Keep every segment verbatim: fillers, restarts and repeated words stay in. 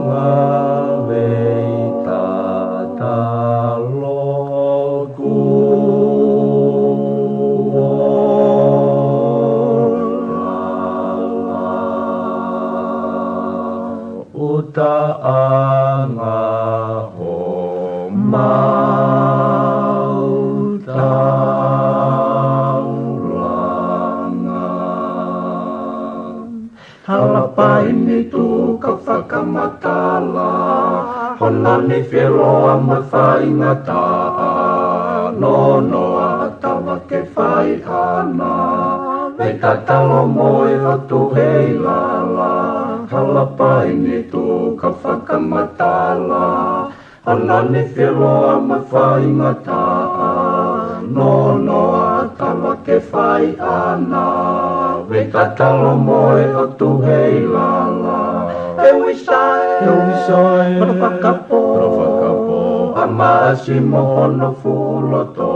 Ngāue tatalo kuo lala, ʻuta ʻanga homau taulanga. Hala paini tuku ka fakamatala, hono nifi loa mo e faingataʻa, nonoa ʻa Tava ke fai ʻana, vei tatalo mo e ʻOtu hei lala. Hala paini tuku ka fakamatala, hono nifi loa mo e faingataʻa, nonoa ʻa Tava ke fai ʻana, vei tatalo mo e ʻOtu hei lala. He ui sai, he ui sai, kolo fakapō, kolo fakapō, ʻa Maʻasi mo hono fuʻu loto.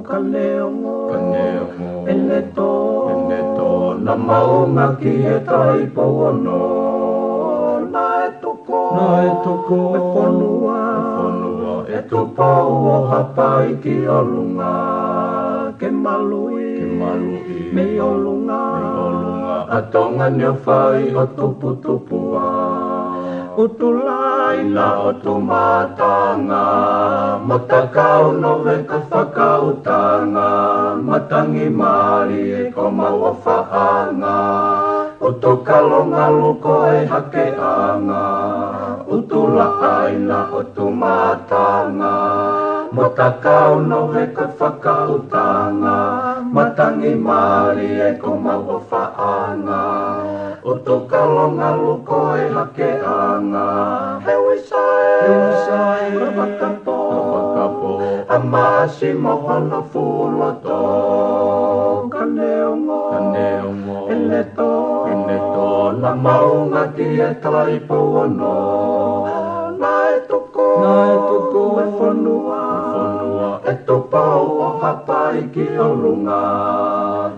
Ka neongo, ka neongo, ʻene tō, ʻene tō, naʻa mau ngāueʻaki e Taipou Ono. Naʻe tuku, naʻe tuku e fonua, e fonua ʻe Tupou ʻo Haʻapai ki ʻolunga, ke maluʻi, ke maluʻi mei ʻolunga, mei ʻolunga ʻa Tonga ni ʻo fai ʻo tuputupuʻa. ʻUtulai na ʻo Tumatanga, mo Takau Noveka Fakautanga, matangi mālie ko mau ʻofaʻanga. ʻUtukalongalu ko e hakeʻanga, ʻUtulaʻaina ʻo Tumatanga, mo Takau Noveka Fakautanga, matangi mālie ko mau ʻofaʻanga. ʻUtukalongalu ko e hakeʻanga, he ui sai, he ui sai, kolo fakapō, kolo fakapō, ʻa Maʻasi mo hono fuʻu loto. Ka neongo, ka neongo, ʻene tō, ʻene tō, naʻa mau ngāueʻaki e Taipou Ono. Naʻe tuku, naʻe tuku e fonua, e fonua ʻe Tupou ʻo Haʻapai ki ʻolunga,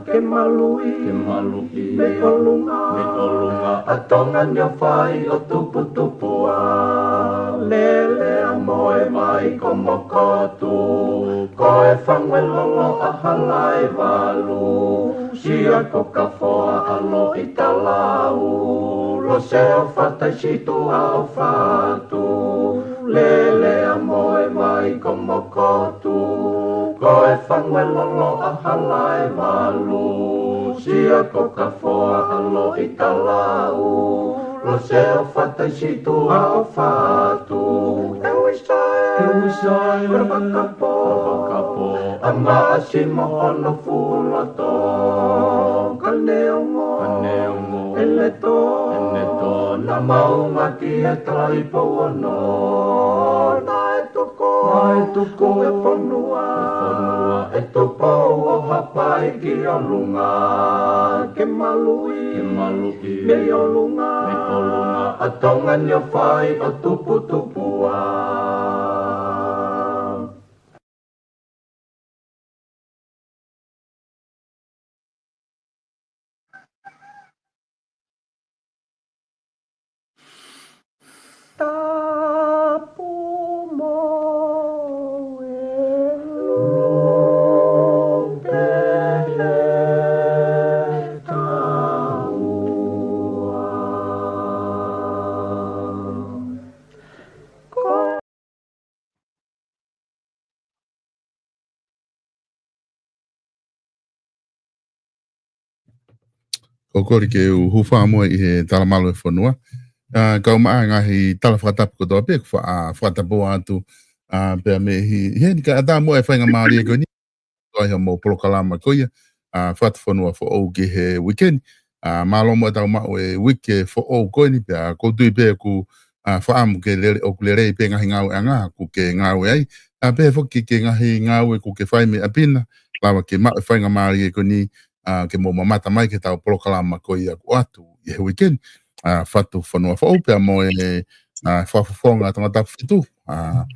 ke maluʻi, ke maluʻi mei ʻolunga, mei ʻolunga ʻa Tonga ni ʻo fai ʻo tuputupuʻa. Lele ʻa Moevai ko Mokotu, ko e fangue lolo ʻa Halaevalu, Sia ko Kafoa ʻa Loʻitalau, Lose ʻo Fataisituʻa ʻo Fatu. Lele ʻa Moevai ko Mokotu, ko e fangue lolo ʻa Halaevalu, Sia ko Kafoa ʻa Loʻitalau, Lose ʻo Fataisituʻa ʻo Fatu. He ui sai, he ui sai, kolo fakapō, kolo fakapō, ʻa Maʻasi mo hono fuʻu loto. Ka neongo, ka neongo, ʻene tō, ʻene tō, naʻa mau ngāueʻaki e Taipou Ono. Naʻe tuku, naʻe tuku e fonua, e fonua ʻe Tupou ʻo Haʻapai ki ʻolunga, ke maluʻi, ke maluʻi mei ʻolunga, mei ʻolunga ʻa Tonga ni ʻo fai ʻo tuputupuʻa. Tapu mo e lupe he taua. Ko Ko e kole ke u hūfanga muʻa ʻi he talamalu e fonua. ʻA, kau maʻa ngaahi tala fakatapu kotoa pē, ʻoku fa-, ʻa, fakatapu atu, ʻa, pea mei he, he ni ka ʻatā muʻa e faingamālie ko eni, ʻo e hoʻomou polokalama ko ia, ʻa, Fatu Fonua Foʻou ki he uike ni. ʻA, mālō muʻa ʻetau maʻu e uike foʻou ko eni, pea ʻoku ou tui pē ʻoku, ʻa, fakaʻamu ke lele, ʻoku lelei pē ngaahi ngāueʻanga ʻoku ke ngāue ai. ʻA, pehē foki ki he ngaahi ngāue ʻoku ke fai mei ʻapi na, lava ke maʻu e faingamālie ko eni, ʻa, ke mou mamata mai ki heʻetau polokalama ko ia ʻoku ʻoatu ʻi he uike ni, ʻa, Fatu Fonua Foʻou pea mo e, ʻa, fakafofonga Tongatapu fitu, ʻa,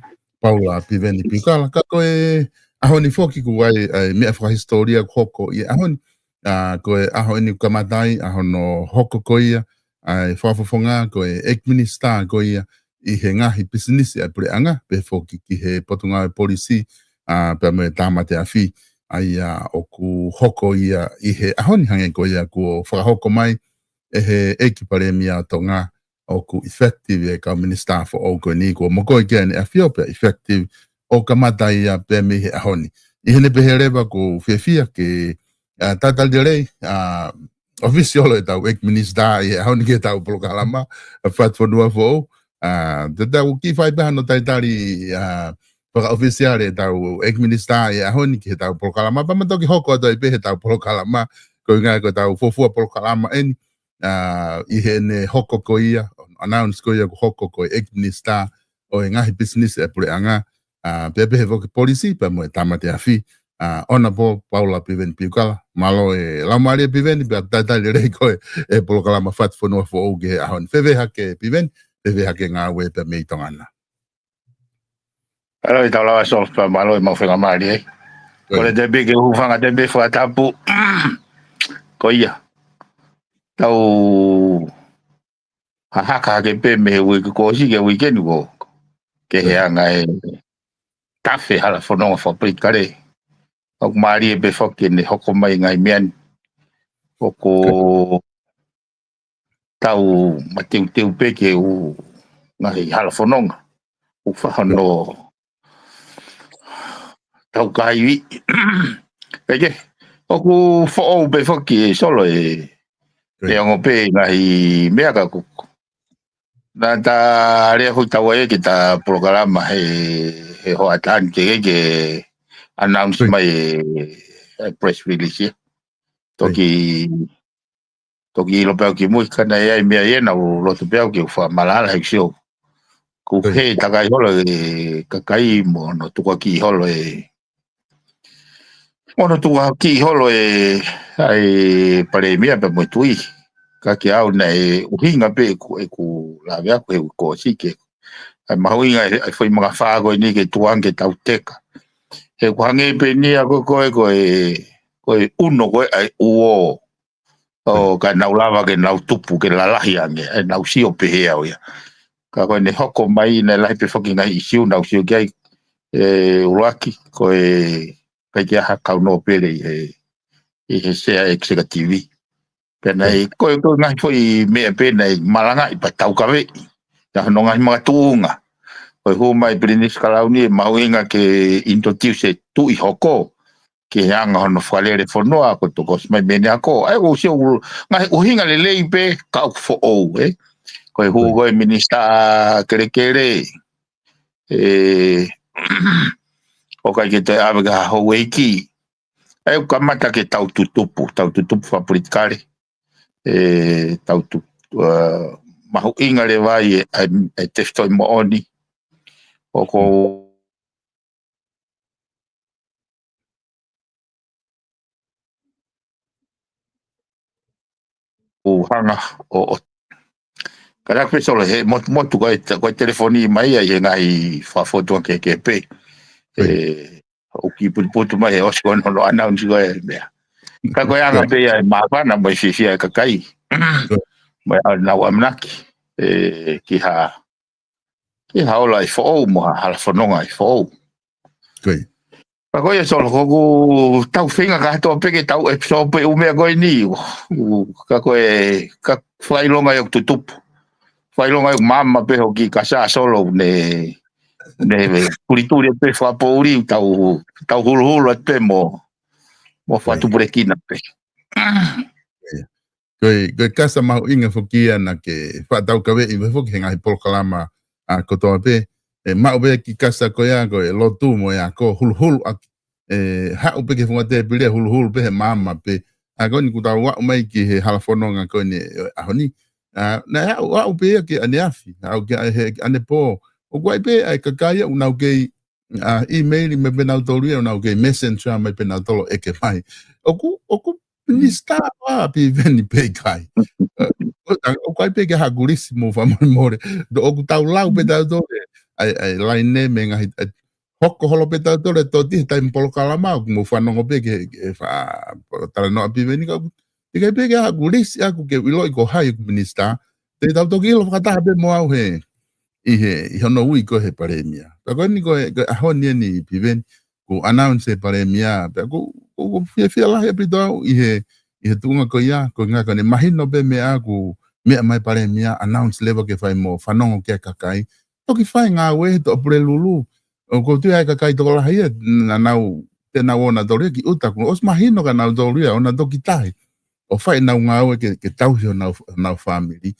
Paula Piveni Piukala. Ka ko e ʻaho ni foki ʻoku ʻi ai, ʻa e meʻa fakahisitōlia ʻoku hoko ʻi he ʻaho ni, ʻa, ko e ʻaho eni ʻoku kamata ai ʻa hono hoko ko ia, ʻa e fakafofonga ko e ʻEiki Minisitā ko ia ʻi he ngaahi pisinisi ʻa e puleʻanga, pehē foki ki he Potungāue Polisi, ʻa, pea mo e Tāmate Afi, ʻa ia ʻoku hoko ia ʻi he ʻaho ni hangē ko ia kuo fakahoko mai ʻe he ʻEiki Palēmia ʻo Tonga, ʻoku effective e kau minisitā foʻou ko eni kuo mokoi ki ai ʻEne ʻAfio pea effective ʻo kamata ia pē mei he ʻaho ni. ʻI heʻene pehē leva ʻoku ou fiefia ke, ʻa, talitali lelei, ʻa, ʻofisiolo ʻetau ʻEiki Minisitā ʻi he ʻaho ni ki heʻetau polokalama, ʻa, Fatufonua Foʻou. ʻA, te tau kiʻi fai pē hano talitali, ʻa, fakaʻofisiale ʻetau ʻEiki Minisitā ʻi he ʻaho ni ki heʻetau polokalama. Pea ma toki hoko atu ai pē heʻetau polokalama, ko e ʻuhinga ko ʻetau fuofua polokalama eni, ʻa, ʻi heʻene hoko ko ia, announce ko ia kuo hoko ko e ʻEiki Minisitā ʻo e ngaahi pisinisi ʻa e puleʻanga, ʻa, pea pehē foki polisi, pea mo e Tāmate Afi, ʻa, Honourable Paula Piveni Piukala. Mālō e laumālie Piveni, pea talitali lelei koe ʻe he polokalama Fatufonua Foʻou ki he ʻaho ni. Fēfē hake Piveni, fēfē hake ngāue pea mei Tonga na? Mālō e tau lava Solo, pea mālō e mau faingamālie ai. Ko ia. Kole te pē ke u hūfanga te pē fakatapu. Ko ia. Tau hahaka hake pē mei he uike kuo ʻosi ki he uike ni ko, ki he anga e tafe hala fononga fakapolitikale. ʻOku mālie pē foki ʻene hoko mai ngaahi meʻa ni. ʻOku tau mateuteu pē ke u ngaahi hala fononga. ʻOku faʻa hono tau kaivi. Peke, ʻoku foʻou pē foki e Solo e, e ongo pē ngaahi meʻa ka kuku. Na ta lea hui tau ai ke ta polokalama he, he hoʻatā ni ke, ke announce mai e, e press release ia. Toki, toki ʻilo pē au ki mui ka naʻe ʻi ai meʻa ia naʻa ku loto pē au ke u fakamālala he sio. Ku he takai holo e kakai mo hono tukuakiʻi holo e, mo hono tukuakiʻi holo e, ʻa e Palēmia pea mo e Tuʻi. Ka ke au naʻe ʻuhinga pē ʻeku, ʻeku lave ʻaku he uike kuo ʻosi ke. ʻA e mahuʻinga e, ʻa e foʻi maka fā ko eni ke tuanga ke tau teka. He ʻoku hangē pē eni ia ko e, ko e, ko e, ko e uno ko e ʻa e uō. ʻO ka nau lava ke nau tupu ke lalahi ange, ʻe nau sio pehē au ia. Ka ko ʻene hoko mai naʻe lahi pē foki ngaahi ʻisiū nau sio ki ai, e ʻuluaki, ko e ʻikai ke ʻi ai ha kau nōpele ʻi he, ʻi he sea executive. Pea naʻe, ko e, ko e ngaahi foʻi meʻa pē naʻe malangaʻi pea taukaveʻi. Ia hono ngaahi makatuʻunga. Ko e hū mai Pilinisi Kalauni ʻe mahuʻinga ke introduce e tuʻi hoko. Ki he anga hono fakalele fonua ko e tokos mai mene ako. ʻA ia ʻoku ou sio ʻoku ngaahi ʻuhinga lelei pē ka ʻoku foʻou, ē. Ko e hū ko e minisitā kelekele. ʻE, ʻoku ʻikai ke toe ʻave ki ha houʻeiki. ʻA ia ʻoku kamata ke tau tutupu, tau tutupu fakapolitikale. ʻE, tau tu-, ʻa, mahuʻinga leva ʻa e, ʻa e, ʻa e tefitoʻi moʻoni. ʻOku ou ʻo hanga ʻo, ʻo. Ka naʻa ku pē Solo he motu, motu ko e, ko e telefoni mai ia ʻi he ngaahi fakafotu ake ke pē. ʻE, ʻoku kiʻi putuputu mai he ʻosi ko ē hono announce ko e meʻa. Ka ko e anga pē ia e māfana mo e fiefia e kakai. Mo e ʻa nau ʻamanaki. ʻE, ki ha ki ha ola ʻe foʻou mo ha hala fononga ʻe foʻou. Ko ia. Ka ko ia Solo, ko ʻeku tau feinga kātoa pē ke tau episode pē ʻū meʻa ko eni. ʻOku, ka ko e, ka fakaʻilonga ʻoku tutupu. Fakaʻilonga ʻoku maama pē hoki ka sa Solo ne, ne pulituli pē fakapoʻuli tau, tau huluhulu atu pē mo, mo fakatupulekina pē. Ko e, ko e kasa mahuʻinga foki ia naʻa ke faʻa taukaveʻi pē foki he ngaahi polokalama ʻa kotoa pē. ʻE maʻu pē ki kasa ko ia, ko e lotu mo e ako huluhulu ʻaki. ʻE haʻu pē ki he funga tēpile huluhulu pē he maama pē. ʻA ko eni kuo tau aʻu mai ki he hala fononga ko eni ʻo e ʻaho ni. ʻA, naʻe aʻu, aʻu pē ia ki ʻaneafi, aʻu ki he ʻanepō. ʻOku ʻi ai pē ʻa e kakai ia ʻoku nau kei ʻa, email mai pē nautolu ia, ʻoku nau kei messenger mai pē nautolu ʻeke mai. ʻOku, ʻoku minisitā ʻa Piveni pē ʻikai. ʻE, ʻoku ʻi ai pē ke hakulisi mo fakamolemole. ʻOku tau lau pē tautolu ē, ʻa e, ʻa e laine mo e ngaahi, ʻe, hoko holo pē tautolu ē toti he taimi polokalama ʻoku mou fanongo pē ke, ke fa-, talanoa Piveni ka ʻoku, ʻikai pē ke hakulisi ʻaku ke ʻiloʻi ko hai ʻoku minisitā, Te tau toki ʻilo fakataha pē mo au he, ʻi he, ʻi hono ui ko ē he palēmia. Pea ko eni ko e, ko e ʻaho ni eni Piveni, kuo announce he palēmia. Pea ko, ko, ko fiefia lahi ʻaupito au ʻi he, ʻi he tuʻunga ko ia, ko e ʻuhinga ko ʻene mahino pē meʻa kuo meʻa mai palēmia, announce leva ke fai mo fanongo ki ai e kakai. Toki fai ngāue he toʻo Pulelulu. ʻOku ou tui ʻa e kakai tokolahi ia, naʻa nau, te nau ō nautolu ia ki ʻuta, kuo ʻosi mahino kia nautolu ia, ʻo nau toki tahi. ʻO fai ʻenau ngāue ke, ke tauhi honau, honau fāmili.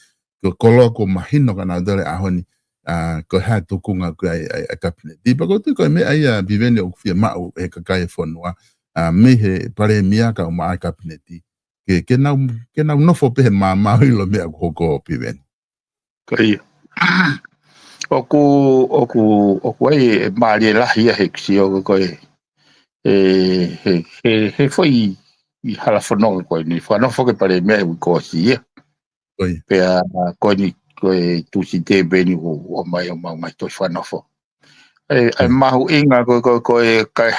Ko e koloa kuo mahino kia nautolu he ʻaho ni, ʻa, ko e hā e tuʻunga ko ē ʻa e, ʻa e, ʻa e kapineti. Pea ʻoku ou tui ko e meʻa ia Piveni ʻoku fiemaʻu ʻe he kakai e fonua, ʻa, mei he palēmia kae ʻumaʻā e kapineti. Ke, ke nau, ke nau nofo pē he maama ʻo ʻilo e meʻa ʻoku hoko Piveni. Ko ia. ʻOku, ʻoku, ʻoku ʻi ai e mālie lahi ia he ʻeku sio ko ē, ʻe, he, he, he foʻi hala fononga ko eni, fakanofo ki he palēmia he uike kuo ʻosi ia. Ko ia. Pea ko eni, ko e Tūsite pē eni ʻoku ʻomai ʻo mau mai toe fakanofo. ʻE, ʻe mahuʻinga ko, ko, ko e, ka,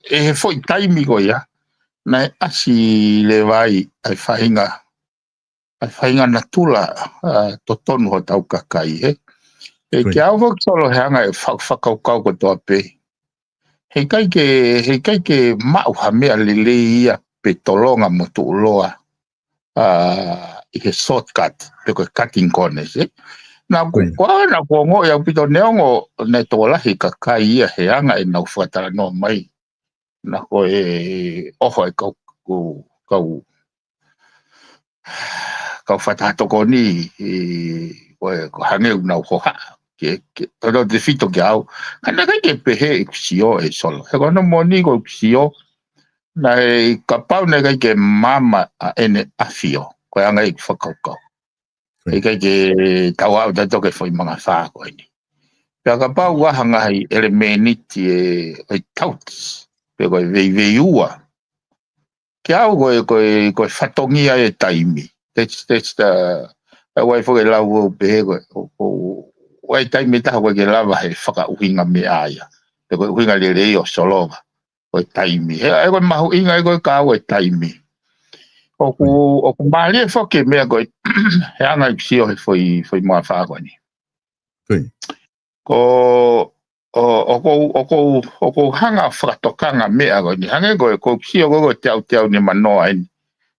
ʻi he foʻi taimi ko ia, naʻe ʻasi leva ai ʻa e faʻahinga, ʻa e faʻahinga natula, ʻa, totonu hotau kakai, ē. ʻE, ko ia. Kiate au foki Solo he anga e fa-, fakakaukau kotoa pē. Heʻikai ke, heʻikai ke maʻu ha meʻa lelei ia pe tolonga mo tuʻuloa, ʻa, ʻi he shortcut, pe ko e cutting corners, ē. Naʻa ku, ko ia, ko au naʻa ku ongoʻi ʻaupito neongo naʻe tokolahi e kakai ia he anga ʻenau fakatalanoa mai. Naʻa ko e ʻoho e kau, kau, kau, kau fakataha tokoni, ʻe, ko e, ko e hangē ʻoku nau hohaʻa. Ke, ke, tautefito kiate au. Ka naʻe ʻikai ke pehē ʻeku sio ē Solo. He ko hono moʻoni ko ʻeku sio, naʻe kapau naʻe ʻikai ke maama ʻa ʻEne ʻAfio, ko e anga ʻeku fakakaukau. Ko ia. ʻIkai ke tau aʻu tautolu ki he foʻi mangafā ko eni. Pea kapau ʻoku ʻi ai ha ngaahi ʻelemēniti ʻe, ʻe touts, pe ko e veiveiua. Kiate au ko e, ko e, ko e fatongia e taimi. That's, that's the, ʻa e ʻai foki e lau ʻo pehē ko e, ʻo, ʻo, ʻai taimi ʻe taha ʻoku ʻikai ke lava he fakaʻuhinga meʻa ia. Pe ko e ʻuhinga lelei ʻo Solo ia. Ko e taimi. He, ʻa e ko e mahuʻinga ʻa e ko e kau e taimi. ʻOku, ʻoku mālie foki e meʻa ko e, he anga ʻeku sio he foʻi, foʻi mangafā ko eni. Ko ia. Ko, ʻo, ʻoku ou, ʻoku ou, ʻoku ou hanga ʻo fakatokanga meʻa ko eni. Hangē ko e, ko ʻeku sio ko e, ko e teuteu nimanoa eni.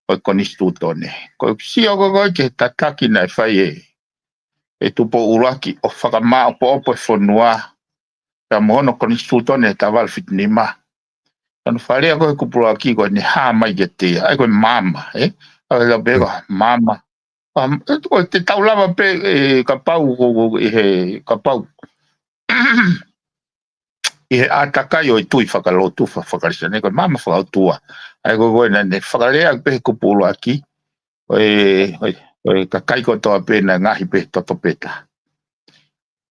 Ko e konisitūtone. Ko ʻeku sio ko e, ko e ke tataki naʻe fai ʻe, ʻe Tupou ʻUluaki ʻo fakamāʻopoʻopo e fonua. Pea mo hono konisitūtone taha valu fitu nima. Tanu falea ko e kupu ʻuluaki ko ʻene hā mai kiate ia. ʻA e ko e maama, ē? ʻA e lau pē ko e maama. ʻA, ʻe, ko e te tau lava pē, ʻe, kapau, ko, ko, ʻi he, kapau. ʻI he ʻātakai ʻo e tui fakalotu fa-, faka-Kalisitiane, ko e maama fakaʻotua. ʻA e ko e, ko e naʻa ne fakalea pē he kupu ʻuluaki. ʻO e, ʻo e, ʻo e kakai kotoa pē naʻe ngaohi pē he toto pē taha.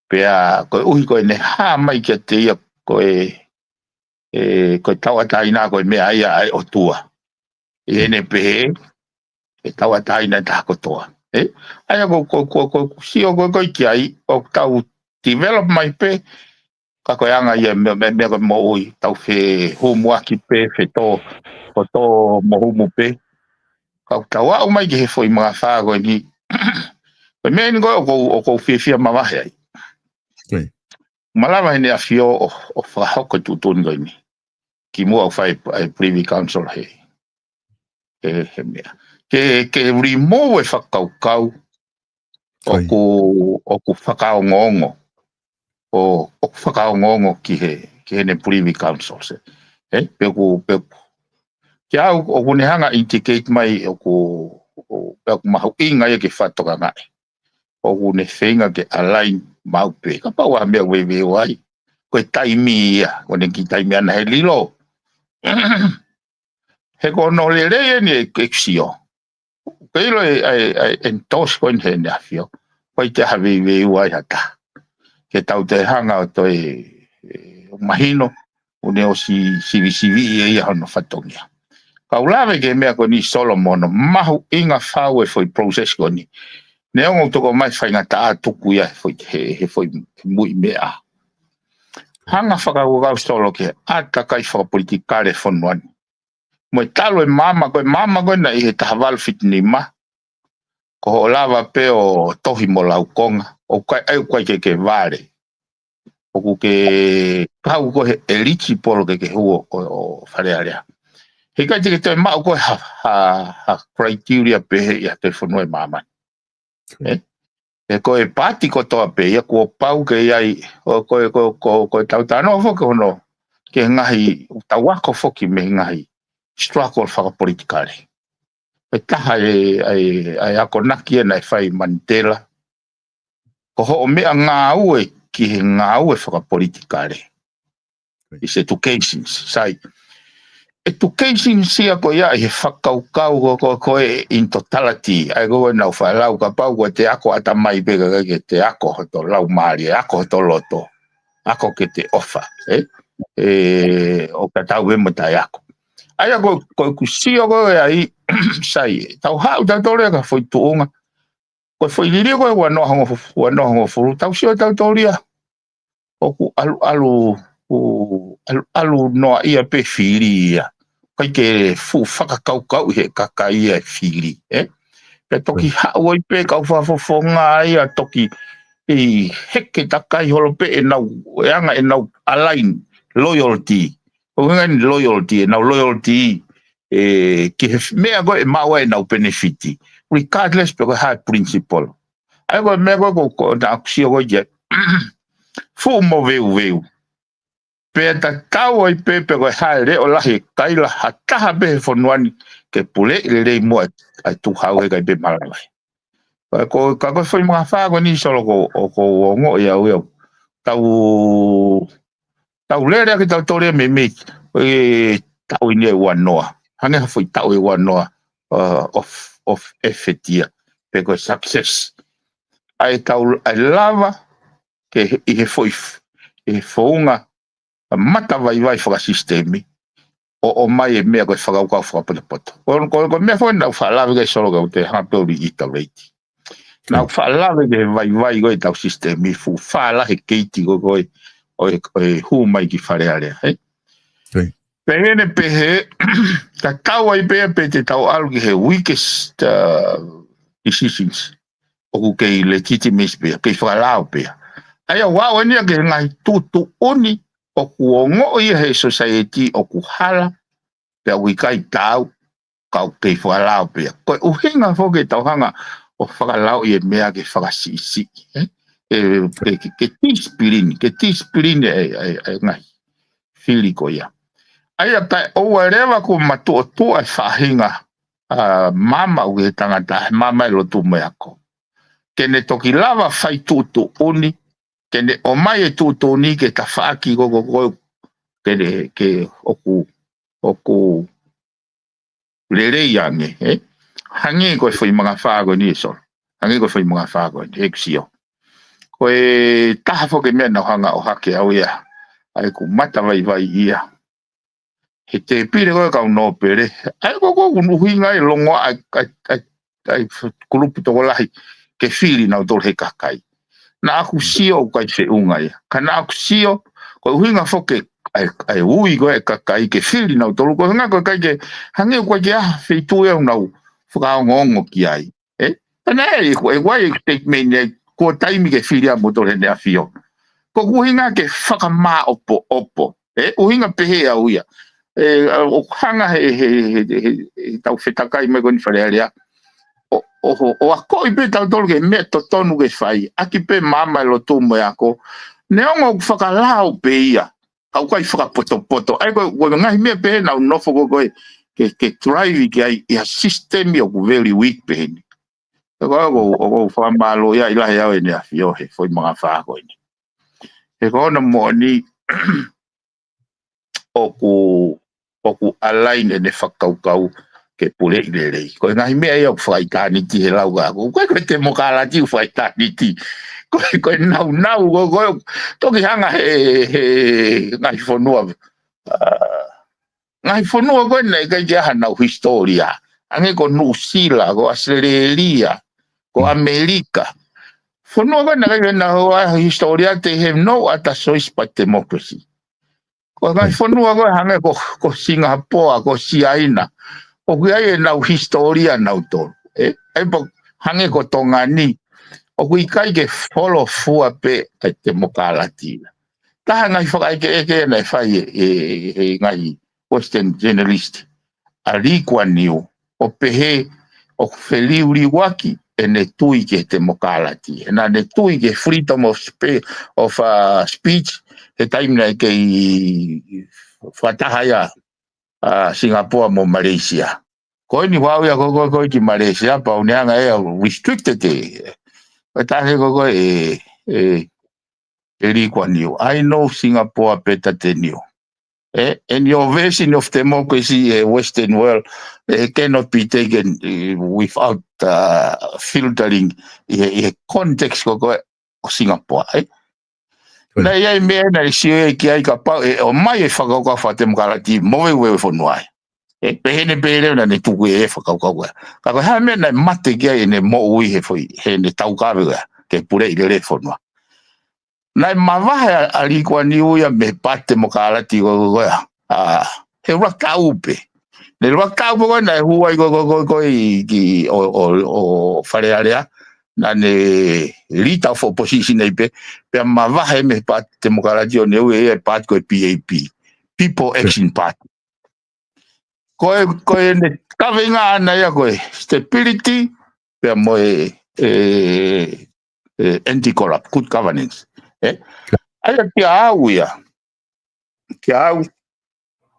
Pea, koeʻuhi ko ʻene hā mai kiate ia ko e, ʻe, ko e tauʻatāina ko e meʻa ia ʻa e ʻOtua. ʻI heʻene pehē, ʻe tauʻatāina e taha kotoa. Ē? ʻA ia ko, ko, ko, ko, sio ko, ko ki ai, ʻoku tau develop mai pē, ka ko e anga ia meʻa, meʻa, meʻa ko e moʻui, tau fehumuaki pē, fetō, ko tō mo humu pē. Ka ʻoku tau aʻu mai ki he foʻi mangafā ko eni. Ko e meʻa eni ko e ʻoku ou, ʻoku ou fiefia mavahe ai. Ko ia. Malava ʻEne ʻAfio ʻo, ʻo fakahoko e tuʻutuʻuni ko eni. Kimuʻa ʻoku fai e Privy Council he, he, he meʻa. Ke, ke remove e fakakaukau Ko ia. ʻoku, ʻoku fakaongoongo. ʻO, ʻoku fakaongoongo ki he, ki heʻene Privy Council se. Ē, pe ʻoku, pe ʻoku. Kiate au, ʻoku ne hanga indicate mai, ʻoku, ʻo, pe ʻoku mahuʻinga ia ke fakatokangaʻi. ʻOku ne feinga ke align maʻu pē. Kapau ʻoku ʻi ai ha meʻa ʻoku veiveiua ai. Ko e taimi ia, ko ʻene kiʻi taimi ʻana he lilo. He ko hono lelei eni ʻeku, ʻeku sio. Ke ʻilo e, e, e, endorse ko eni heʻene ʻAfio. Ko e ʻikai te ha veiveiua ai ha taha. Ke tau toe hanga ʻo toe, e, mahino, ʻoku ne ʻosi sivisiviʻi ʻe ia hono fatongia. Kau lave ki he meʻa ko eni Solo mo hono mahuʻinga fau e foʻi process ko eni. Neongo ʻoku toko mai faingataʻa tuku ia he foʻi, he, he foʻi muiʻi meʻa. Hanga fakakaukau Solo ki he ʻātakai fakapolitikale fonua ni. Mo e talu e maama ko e, maama ko ena ʻi he taha valu fitu nima. Ko hoʻo lava pē ʻo tohi mo laukonga, ʻoku ʻikai, ʻoku ʻikai ke ke vale. ʻOku ke kau koe he eligible ke ke hū ʻo, ʻo, ʻo Fale Alea. He ʻikai te ke toe maʻu koe ha, ha, ha criteria pehē ʻi ha toe fonua ʻi māmani. ʻE? ʻE ko e paati kotoa pē ia kuo pau ke ʻi ai, ʻo ko e, ko, ko, ko e tau talanoa foki hono, ki he ngaahi, tau ako foki mei he ngaahi struggle fakapolitikale. ʻE taha e, e, e akonaki ʻena ʻe fai Manitela. Ko hoʻo meʻangāue ki he ngāue fakapolitikale. Is education, sai. Education sia ko ia ʻi he fakakaukau ko, ko, ko e in totality. ʻA ia ko e nau faʻa lau kapau ko e te ako ʻatamai pē ka ke te ako hoto laumālie, ako hoto loto. Ako ke te ʻofa, ē? ʻE, ʻo ka tau ē mo tae ako. ʻA ia ko, ko ʻeku sio ko e ai, sai, tau haʻu tautolu ia ka foʻi tuʻunga. Ko e foʻi liliu ko e ua noa hongofulu, ua noa hongofulu, tau sio tautolu ia. ʻOku ʻalu, ʻalu, ʻoku ʻalu, ʻalu noa ia pē fili ia. ʻIkai ke fuʻu fakakaukau ʻi he kakai ia e fili, ē? Pea toki haʻu ai pē kau fakafofonga ia toki ʻi heke takai holo pē ʻenau, ʻe anga ʻenau align loyalty. ʻO ngani loyalty, ʻenau loyalty, ē, ki he f-, meʻa ko ē ʻe maʻu ai ʻenau benefit. Regardless pe ko e hā e principle. ʻA ia ko e meʻa ko ē ko, ko naʻa ku sio ko ia. Fuʻu moveuveu. Pea tatau ai pē pe ko e hā e leʻo lahi e kaila ha taha pē he fonua ni ke puleʻi lelei muʻa ʻa e tuʻu hau he ʻikai pē malava ai. Ka ko, ka ko e foʻi maka fā ko eni Solo ko, ʻoku ou ongoʻi au ia. Tau, tau lele ake tautolu ia meimei, ʻe taʻu eni ʻe ua noa. Hangē ha foʻi taʻu ʻe ua noa, uh, of, of effort ia. Pe ko e success. ʻA e tau, ʻa e lava, ke ʻi he foʻi f-, ʻi he founga, mata vaivai fakasisitemi, ʻo, ʻomai e meʻa ko e fakakaukau fakapotopoto. Ko, ko, ko e meʻa foki naʻa ku faʻa lave ki ai Solo ka u te hanga pē ʻo reiterate. Naʻa ku faʻa lave ki he vaivai ko e tau sisitemi fuʻu fālahi keiti ko, ko e, ʻo e, ʻo e hū mai ki Fale Alea, ē? Pehē ni pehē, tatau ai pē pe te tau ʻalu ki he weakest, uh, decisions. ʻOku kei legitimacy pē, kei fakalao pē. ʻA ia ʻoku ʻalu eni ia ki he ngaahi tuʻutuʻuni ʻoku ongoʻi ia he society ʻoku hala, pea ʻoku ʻikai taau, ka ʻoku kei fakalao pē. Ko e ʻuhinga foki ke tau hanga ʻo fakalao ʻi he meʻa ke fakasiʻisiʻi, ē? Ke, ke, ke, ke discipline, ke discipline e, e, e ngaahi fili ko ia. ʻA ia kae ʻoua leva kuo matuʻotuʻa e faʻahinga, ʻa, maama ʻoku ʻi he tangata, he maama e lotu mo e ako. Ke ne toki lava fai tuʻutuʻuni, ke ne ʻomai e tuʻutuʻuni ke tafaʻaki ko, ko, ko, ke ne, ke ʻoku, ʻoku lelei ange, ē? Hangē ko e foʻi maka fā ko eni ē Solo. Hangē ko e foʻi maka fā ko eni, ʻeku sio. Ko e taha foki e meʻa naʻa ku hanga ʻo hake au ia. ʻA ia ʻoku mata vaivai ia. He tēpile ko e kau nōpele. ʻA ia ko, ko, ʻoku ʻuhinga e longoaʻa ʻa e, ʻa e, ʻa e, ʻa e kulupu tokolahi ke fili nautolu he kakai. Naʻa ku sio ʻoku ʻikai feʻunga ia. Ka naʻa ku sio, ko e ʻuhinga foki ʻa e, ʻa e ui ko e kakai ke fili nautolu. Ko e ʻuhinga ko e ʻikai ke, hangē ʻoku ʻikai ke ʻi ai ha feituʻu ʻe au naʻa ku fakaongoongo ki ai. Ē? Pea naʻe, ʻe, ʻe, ʻe, statement ē, kuo taimi ke fili ʻa moutolu ʻe Heʻene ʻAfio. Ko ʻeku ʻuhinga ke fakamāʻopoʻopo. Ē, ʻuhinga pehē au ia. Ē, ʻoku hanga he, he, he, he, he tau fetakai mai ko eni Fale Alea. ʻO, ʻo, ʻo, ʻo akoʻi pē tautolu ki he meʻa totonu ke fai. ʻAki pē maama e lotu mo e ako. Neongo ʻoku fakalao pē ia. Ka ʻoku ʻikai fakapotopoto. ʻA ia ko, ko e ngaahi meʻa pehē naʻa ku nofo ko, ko e, ke, ke drive ki ai ʻi ha sisitemi ʻoku very weak pehē ni. Ko, ko, ko, ko, ko fakamālō ia ʻi lahi au ʻEne ʻAfio he foʻi maka fā ko eni. He ko hono moʻoni ʻoku, ʻoku align ʻene fakakaukau ke puleʻi lelei. Ko e ngaahi meʻa ia ʻoku fakaʻitāniti he lau ka. Ko e, ko e temokalati ʻoku fakaʻitāniti. Ko e, ko e naunau, ko e, ko e, toki hanga he, he, ngaahi fonua. ʻA, ngaahi fonua ko ē naʻe ʻikai ke ʻi ai hanau hisitōlia. Hangē ko Nuʻusila, ko ʻAositelēlia, ko ʻAmelika. Fonua ko ē naʻe ʻikai ke ʻi ai hanau hisitōlia, they have no other choice but democracy. Ko e ngaahi fonua ko ē hangē ko, ko Singapoa, ko Siaina. ʻOku ʻi ai ʻenau hisitōlia nautolu. Ē, ʻa ia pea, Hangē ko Tonga ni, ʻoku ʻikai ke folofua pē ʻa e temokalati. Taha ngaahi fakaʻekeʻeke naʻe fai ʻe, ʻe, ʻe ngaahi Western journalist ʻa Lee Kuan Yew, ʻo pehē ʻoku feliuliuaki ʻene tui ki he temokalati. Naʻa ne tui ki he freedom of spe-, of, uh, speech, he taimi naʻe kei fakataha ia ʻa Singapore mo Malaysia. Ko eni vau ia ko, ko, ko ki Malaysia, pau ne anga ʻe restricted ʻe. Ko e taha ko, ko e, e, e Lee Kuan Yew. I know Singapore better than you. Eh, and your version of democracy, eh, Western world, eh, cannot be taken, eh, without, uh, filtering, eh, eh, context ko, ko, ʻo Singapore, eh? Naʻe ʻi ai meʻa naʻe sio ia ki ai kapau ʻe ʻomai e fakakaukau fakatemokalati mo e, mo e fonua ē. ʻE pehē ni pē leva naʻa ne tuku e fakakaukau ē. Ka ko e hā e meʻa naʻe mate ki ai ʻene moʻui he foʻi, heʻene taukave ē, ke puleʻi lelei e fonua. Naʻe mavahe ʻa, ʻa Lee Kuan Yew ia mei he paati temokalati ko, ko, ko ia. ʻA, he ʻuluaki taʻu pē. Ne ʻuluaki taʻu pē ko ē naʻe hū ai ko, ko, ko, ko ē ki ʻo, ʻo, ʻo Fale Alea. Naʻa ne leader of opposition ai pē, pea mavahe mei he paati temokalati ʻo ne ui e paati ko e P A P, People Action Party. Ko e, ko ʻene kaveinga ʻana ia ko e stability, pea mo e, e, e anti-corrupt, good governance. Eh? ʻA ia kia au ia. Kia au,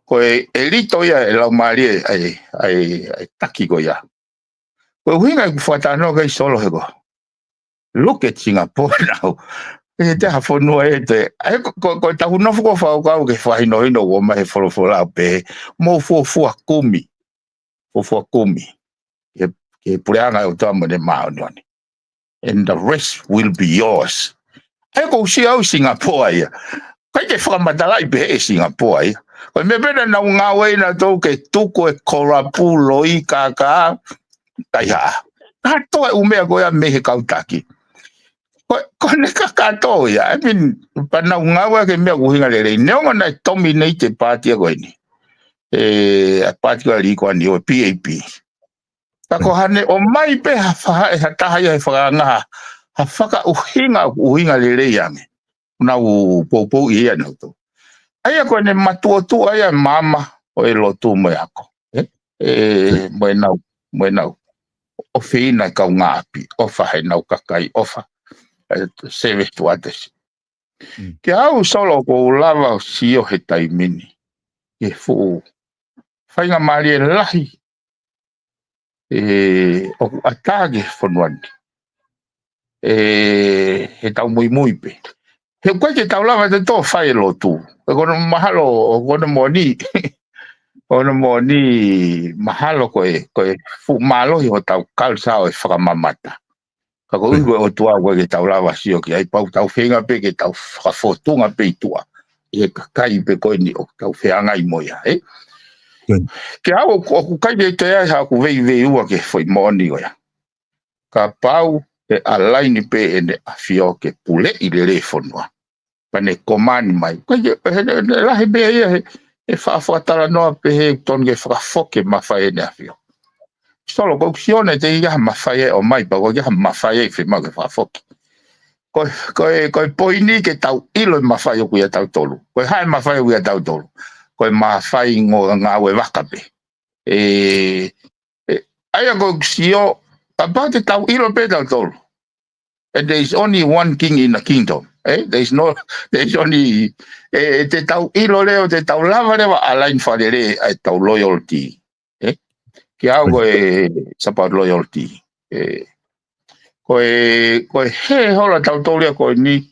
ko e, e lito ia e laumālie ʻa e, ʻa e, ʻa e taki ko ia. Ko e ʻuhinga ʻeku fakatalanoa ki ai Solo he ko. Look at Singapore now. ʻE te ha fonua ʻe te. ʻA ia ko, ko, ko e taʻu nofo ko e fakakaukau ke fakahinohino ʻo ʻomai he folofola ʻo pehē, mou fuofua kumi. Fuofua kumi. Ke, ke puleʻanga ʻo e ʻOtua mo ʻene māʻoniʻoni. And the rest will be yours. ʻA ia ko u sio au Singapore ia. ʻIkai ke fakamatalaʻi pehē ʻe Singapore ia. Ko e meʻa pē naʻa nau ngāue ai nautolu ke tuku e kolapu loi kākā. Kaihaʻa. Kātoa e ʻū meʻa ko ia mei he kau taki. Ko, ko ʻene kakato ia. I mean, pea nau ngāue ki he meʻa ʻoku ʻuhinga lelei. Neongo naʻe dominate e paati ko eni. E, ʻa e paati ko ē ʻa Lee Kuan Yew, P A P. Ka ko haʻane ʻomai pē ha faʻahi, ha taha ia he fakaangaha, ha fakaʻuhinga, ʻuhinga lelei ange. Nau poupou ia nautolu. ʻA ia ko ʻene matuʻotuʻa ia maama ʻo e lotu mo e ako. Eh? E, mo e nau, mo e nau. ʻOfeina e kaungāʻapi, ʻofa he nau kakai, ʻofa. Eh, service to others. Mm. Kia au Solo ko u lava ʻo sio he taimi ni. Ke fuʻu faingamālie lahi. E, ʻoku ʻatā ki he fonua ni. E, he tau muimui pē. He ʻoku ʻikai ke tau lava te tō fai e lotu. E ko hono mahalo, ko hono moʻoni. Ko hono moʻoni mahalo ko e, ko e fuʻu mālohi ʻo tau culture ʻo e fakamamata. Ka ko e ʻuhi ko e ʻOtua ʻoku ʻikai ke tau lava sio ki ai pau tau feinga pē ke tau fakafotunga pē ʻi tuʻa. ʻI he kakai pē ko eni ʻoku tau feangai mo ia, eh? Ke au ʻoku, ʻoku ʻikai ke toe ai haʻaku veiveiua ki he foʻi moʻoni ko ia. Kapau ʻe ʻalaini pē ʻEne ʻAfio ke puleʻi lelei e fonua. Pea ne komani mai. Ko ia, he, he, he lahi pē ia, he, he fa-, fakatalanoa pē he tonu ke fakafoki e mafai ʻEne ʻAfio. Solo, ko u sio naʻe teʻeki ai ha mafai ʻe ʻomai, pea ko ia ha mafai ʻe fiemaʻu ke fakafoki. Ko, ko e, ko e poini ke tau ʻilo e mafai ʻoku ʻia tautolu. Ko e hā e mafai ʻoku ʻia tautolu. Ko e mafai ngāue vaka pē. E, e, ʻa ia ko u sio, kapau te tau ʻilo pē tautolu. And there is only one king in the kingdom. Eh? There is no, there is only, eh, te tau ʻilo leva, te tau lava leva ʻo align fakalelei ʻa e tau loyalty. Eh? Kia au ko e, it's about loyalty. Eh, ko e, ko e he hola tautolu ia ko eni,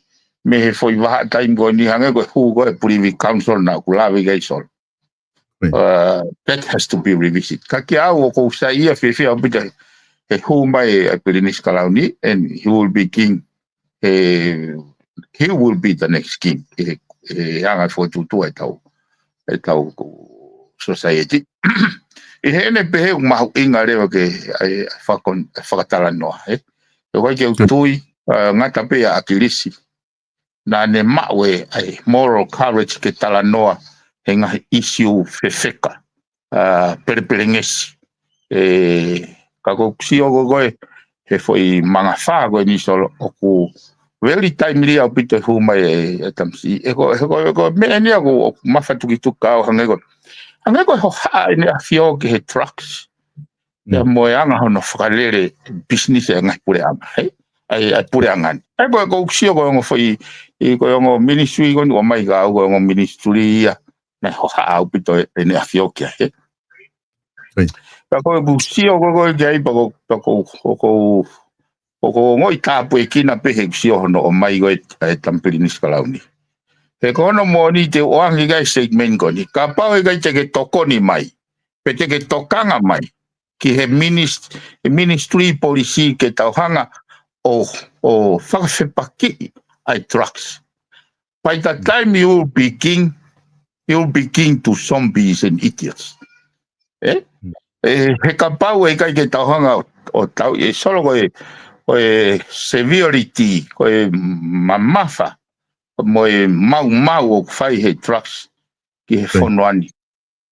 mei he foʻi vahaʻa taimi ko eni, hangē ko e hū ko e Privy Council naʻa ku lave ki ai Solo. Uh, that has to be revisited. Ka kia au ʻoku ou saiʻia fiefia ʻaupito he hū mai ʻa e Pilinisi Kalauni, and he will be king. He, he will be the next king. He, he anga fokotuʻutuʻu e tau, e tau society. ʻI heʻene pehē ʻoku mahuʻinga leva ke, ʻa e, fakon-, fakatalanoa, eh? ʻOku ʻikai ke u tui, uh, ngata pē ʻa ʻAkilisi. Naʻa ne maʻu e, ʻa e moral courage ke talanoa he ngaahi issue fefeka, ʻa, pelepelengesi. E, ka ko u sio ko ē, he foʻi mangafā ko eni Solo ʻoku very timely ʻaupito e hū mai e, e tamasiʻi. He ko, he ko, he ko e meʻa eni ʻoku, ʻoku mafatukituki au hangē ko, hangē ko e hohaʻa ʻEne ʻAfio ki he drugs. Ia mo e anga hono fakalele business e ngaahi puleʻanga, he? ʻAi, ʻai puleʻanga ni. ʻAi ko e ʻoku ou sio ko e ongo foʻi, ʻi ko e ongo ministry ko eni ʻomai ka au ko e ongo ministry ia. Naʻe hohaʻa ʻaupito e, ʻEne ʻAfio ki ai, he? Pea ko e ʻoku ou sio ko e, ko e ki ai, pea ko, pea ko, ko, ko, ko, ko ongoʻi tāpuekina pē he ʻoku ou sio hono ʻomai ko e, e tama Pilinisi Kalauni. He ko hono moʻoni te u ʻoange ki ai statement ko eni. Kapau ʻe ʻikai te ke tokoni mai, pe te ke tokanga mai, ki he minis-, he ministry policy ke tau hanga ʻo, ʻo fakafepakiʻi ʻa e drugs. By the time you begin, you begin to zombies and idiots. Eh? Eh, he kapau ʻe ʻikai ke tau hanga ʻo, ʻo tau, e Solo ko e, ko e severity, ko e mamafa, mo e maumau ʻoku fai he drugs ki he fonua ni.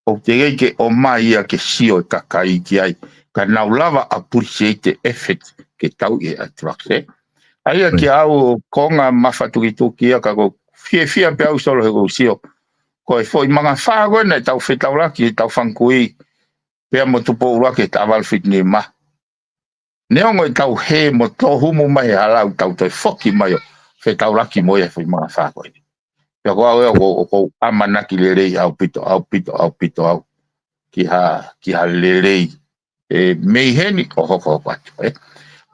ʻOku teʻeki ke ʻomai ia ke sio e kakai ki ai, ka nau lava appreciate e effect ke tau ʻi he drugs, eh? ʻA ia ki au konga mafatukituki ia ka ʻoku ou fiefia pē au Solo he ʻoku ou sio. Ko e foʻi mangafā ko ē naʻa tau fetaulaki, tau fanga kui, pea mo Tupou ʻUluaki he taʻu valu fitu nima. Neongo ʻetau hē mo tō humu mai he hala ʻoku tau toe foki mai ʻo fetaulaki mo ia he foʻi mangafā ko eni. Pea ko au ʻoku ou, ʻoku ou ʻamanaki lelei ʻaupito, ʻaupito, ʻaupito au. Ki ha, ki ha lelei. E, mei heni ʻo hokohoko atu, eh.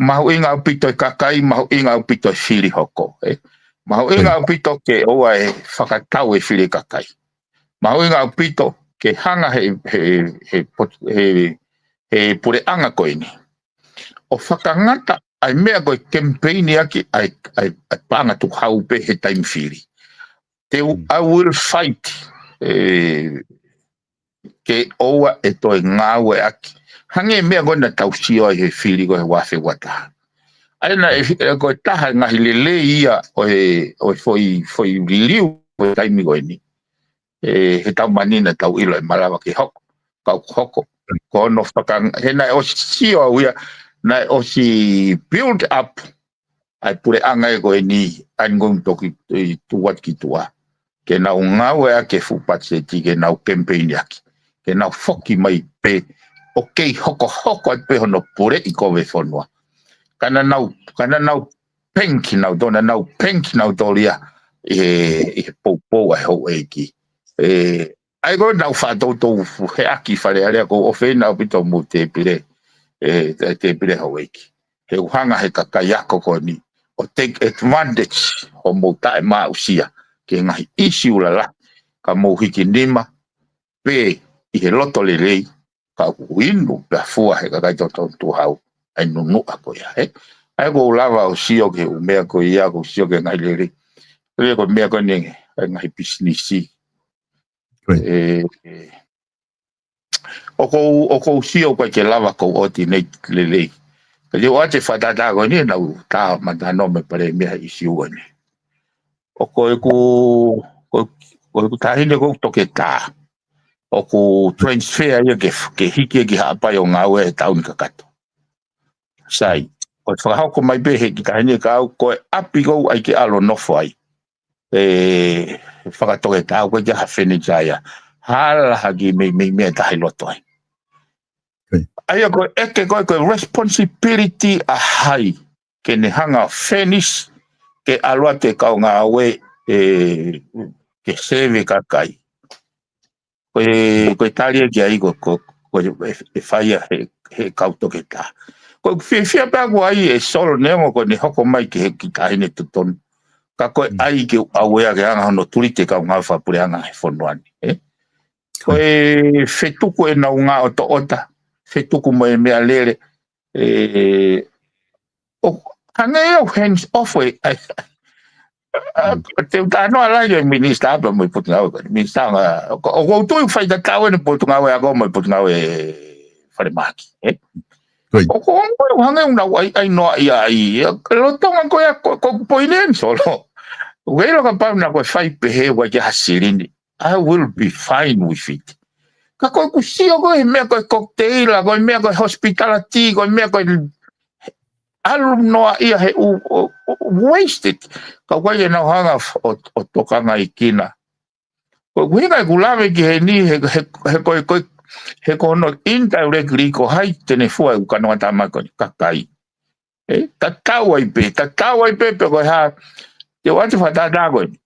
Mahuʻinga ʻaupito e kakai, mahuʻinga ʻaupito e fili hoko, eh. Mahuʻinga ʻaupito ke ʻoua ʻe fakatau e fili e kakai. Mahuʻinga ʻaupito ke hanga he, he, he pot-, he, he puleʻanga ko eni ʻo fakangata ʻa e meʻa ko e kemipeini ʻaki ʻa e, ʻa e, ʻa e paʻanga tukuhau pē he taimi fili. Te u, I will fight, eh, ke ʻoua ʻe toe ngāueʻaki. Hangē meʻa ko ē naʻa tau sio ai he fili ko ē he ua afe ua taha. ʻA ia naʻe, e, ko e taha e ngaahi lelei ia ʻo e, ʻo e foʻi, foʻi liliu ʻo e taimi ko eni. E, he taumaiā naʻa tau ʻilo ʻe malava ke hoko, kau hoko. Ko hono fakang-, he naʻe ʻosi sio au ia, naʻe ʻosi build up ʻa e puleʻanga ē ko eni, ʻa e ngaahi toki, e, tuat ki tuʻa. Ke nau ngāueʻaki e fuʻu patiseti, ke nau kemipeini ʻaki. Ke nau foki mai pē, ʻo kei hokohoko atu pē hono puleʻi kovi e fonua. Ka naʻa nau, ka naʻa nau penki nau tō, naʻa nau penki nau tō ia, ʻi he, ʻi he poupou ʻa e houʻeiki. E, ʻa ia ko ē naʻa ku faʻa toutou fuheʻaki Fale Alea ʻoku ou ʻofeina ʻaupito mo Tēpile, e, Tēpile houʻeiki. He ʻoku hanga he kakai ako ko eni ʻo take advantage hoʻomou taʻemaʻusia ki he ngaahi ʻisiū lalahi ka mou hiki nima pē ʻi he loto lelei ka ʻoku inu pea fua he kakai totonu tuʻu hau ʻa e nunuʻa ko ia, he. ʻA ia ʻoku ou lava ʻo sio ki he ʻū meʻa ko ia, ʻoku ou sio ki he ngaahi lelei. Lelei ko e meʻa ko eni, ʻa e ngaahi pisinisi. Right. E, e, ʻoku ou, ʻoku ou sio ʻoku ʻikai ke lava ʻoku ou ʻoatu nei lelei. Ka te u ʻoatu e fakatātā ko eni, naʻa ku tā matano me Palēmia he ʻisiū ko eni. ʻOku ʻeku, ko, ko ʻeku taʻahine ʻoku toketā. ʻOku transfer ia ke, ke hiki ki Haʻapai ʻo ngāue he taʻu ni kakato. Sai, ʻoku fakahoko mai pē he kiʻi taʻahine kia au, ko e ʻapi ʻoku ou ʻai ke ʻalu ʻo nofo ai. E, fakatoketā ʻoku ʻikai ha fenitā ia. Hala hake mei, mei, mei tahi loto ai. Right. ʻA ia ko e ʻeke ko ē, ko e responsibility ʻa hai ke ne hanga ʻo furnish ke ʻalu atu e kau ngāue, e, ke sēvē kakai. Ko e, ko e tali ʻe ki ai ko, ko, ko e, e fai ia he, he kau toketā. Ko e fiefia pē ʻaku ai e Solo neongo ko ʻene hoko mai ki he kiʻi taʻahine totonu. Ka ko e ʻai ke u ʻauea ke hanga hono tulite kau ngāue fakapuleʻanga he fonua ni, e? Ko e fetuku ʻenau ngaahi ʻotoʻota, fetuku mo e meʻalele, e, ʻo hangē ia ʻoku hands off e, ʻa, ʻa, te u talanoa lahi ki he minisitā pea mo e potungāue, minisitā nga, ʻoku, ʻoku ou tui ʻoku faitatau ʻene potungāue ako mo e potungāue falemahaki, e? Right. ʻOku, ʻoku hangē ʻoku nau ʻai, ʻai noa ia ai, ia, lolotonga ko ia, ko, ko e poini eni Solo. ʻOku ʻilo kapau naʻa ko e fai pehē ʻoku ʻikai ke ha silini. I will be fine with it. Ka ko ʻeku sio ko e meʻa ko e cocktail, ko e meʻa ko e hospitality, ko e meʻa ko e, ʻalu noa ia he ʻū, ʻo, ʻo, wasted. Ka ʻoku ʻikai ke nau hanga ʻo, ʻo tokangaʻi kina. Ko e ʻuhinga ʻeku lave ki heni, he, he, he ko e, ko e, he ko hono indirectly ko hai te ne fua ʻeku kanonga tama ko eni, kakai. ʻE, tatau ai pē, tatau ai pē, pe ko e hā, te u ʻoatu fakatātā ko eni.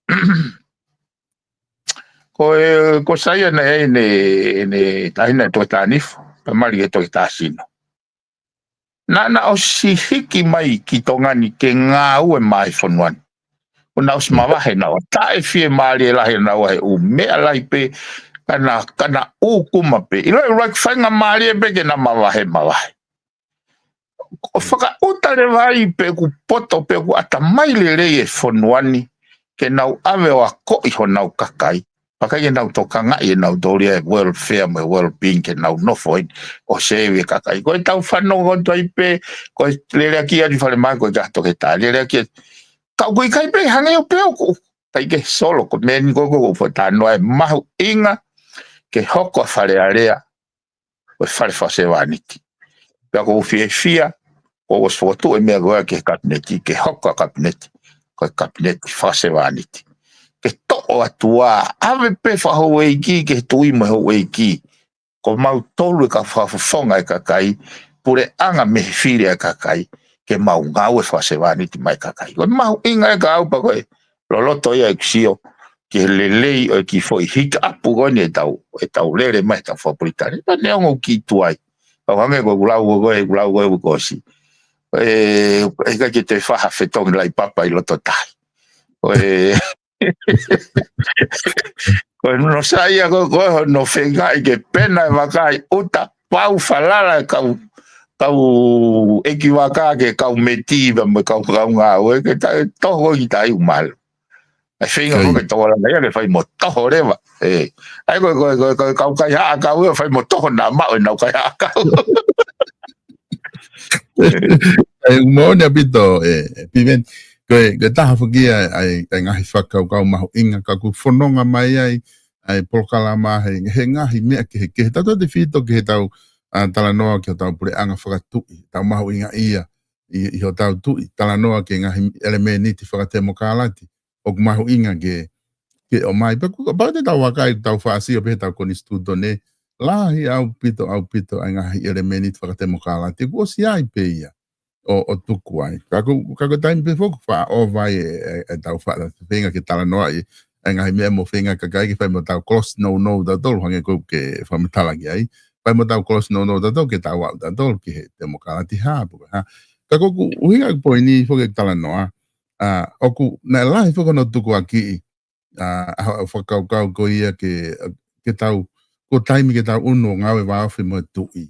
Ko e, ko Saia naʻe, ne, ne, taʻahine Toketā Nifo, pea mali ki he Toketā Sino. Naʻa na ʻosi hiki mai ki Tonga ni ke ngāue mai fonua ni. ʻO na ʻosi mavahe naua, taʻe fiemālie lahi naua he ʻū meʻa lahi pē, ka na, ka na ʻū kuma pē. ʻIlo e ʻuluaki faingamālie pē ke na mavahe, mavahe. ʻO fakaʻuta leva ai pe ʻoku poto, pe ʻoku ʻatamai lelei e fonua ni, ke nau ʻave ʻo akoʻi honau kakai. Pea ʻikai ke nau tokangaʻi ʻe nautolu ia e welfare mo e well-being ke nau nofo eni ʻo save e kakai. Ko e tau fanongo atu ai pē, ko e leleaki atu falemahaki ko e kato ke tā, leleaki atu. Ka ʻoku ʻikai pē hangē ʻo pē ʻoku, ʻikai ke Solo, ko e meʻa ni ko ē ʻoku ou fakatalanoa e mahuʻinga ke hoko ʻa Fale Alea ko e fale fakasevāniti. Pea ʻoku ou fiefia, kuo ʻosi fokotuʻu e meʻa ko ia ki he kapineti, ke hoko ʻa e kapineti ko e kapineti fakasevāniti. Ke toʻo atu ā, ʻave pē fakahouʻeiki ki he tuʻi mo e houʻeiki. Ko mautolu e kau fakafofonga e kakai, puleʻanga mei he fili ʻa e kakai, ke mau ngāue fakasevāniti mai kakai. Ko e mahuʻinga e kau pā ko e loloto ia ʻeku sio ki he lelei ʻo e kiʻi foʻi hika ʻapu ko eni ʻetau, ʻetau lele mai ʻetau fakapulitani. Ka neongo ʻoku kiʻi tuai. Kau hangē ko ʻeku lau ko ē, ʻeku lau ko ē ʻoku ʻosi. ʻE, ʻe ʻikai ke toe fai ha fetongi laʻi papa ʻi loto tahi. Ko e, ko e no Saia ko ē, ko e hono feingaʻi ke pena e vaka ʻi ʻuta, pau falala e kau, kau ʻeiki vaka ke kau meti pea mo e kau, kau ngāue ke ta-, toho ki tai umalu. ʻAi feinga ko ē ke tō langa ia ke fai mo toho leva. ʻE. ʻAi ko e, ko e, ko e, ko e kau kaihaʻa kau ia fai mo toho naʻa maʻu ʻenau kaihaʻa kau. ʻAi, moʻoni ʻaupito, ʻe, ʻe, Piveni. Ko e, ko e taha foki ia, ʻai, ʻai ngaahi fakakaukau mahuʻinga, ka ʻoku fononga mai ai, ʻai polokalama he, he ngaahi meʻa kehekehe. Tautefito ki heʻetau, ʻa, talanoa ki heʻetau puleʻanga fakatuʻi, tau mahuʻingaʻia, ʻi, ʻi hotau tuʻi, talanoa ki he ngaahi ʻelemēniti fakatemokālati, ʻoku mahuʻinga ke, ke ʻomai. Pea ʻoku, pea te tau vakai, tau faʻa sio pē heʻetau konisitūtone, lahi ʻaupito, ʻaupito, ʻa e ngaahi ʻelemēniti fakatemokālati, kuo ʻosi ʻi ai pē ia, ʻo, ʻo tuku ai. Ka ko, ka ko e taimi pē foki, faʻa ʻova ai e, e, ʻetau faʻa feinga ke talanoaʻi, ʻa e ngaahi meʻa mo e feinga kakai ke fai mo tau close no no tautolu, hangē ko ē ke fakamatala ki ai. Fai mo tau close no no tautolu, ke tau aʻu tautolu, ki he temokālati hā, pe ko e hā. Ka ko ʻeku ʻuhinga ʻeku poini foki ʻeku talanoa, ʻa, ʻoku, naʻe lahi foki hono tukuakiʻi, ʻa, ʻa, ʻa e fakakaukau ko ia ke, ke tau, ko e taimi ke tau ʻunu ʻo ngāue vāofi mo e tuʻi.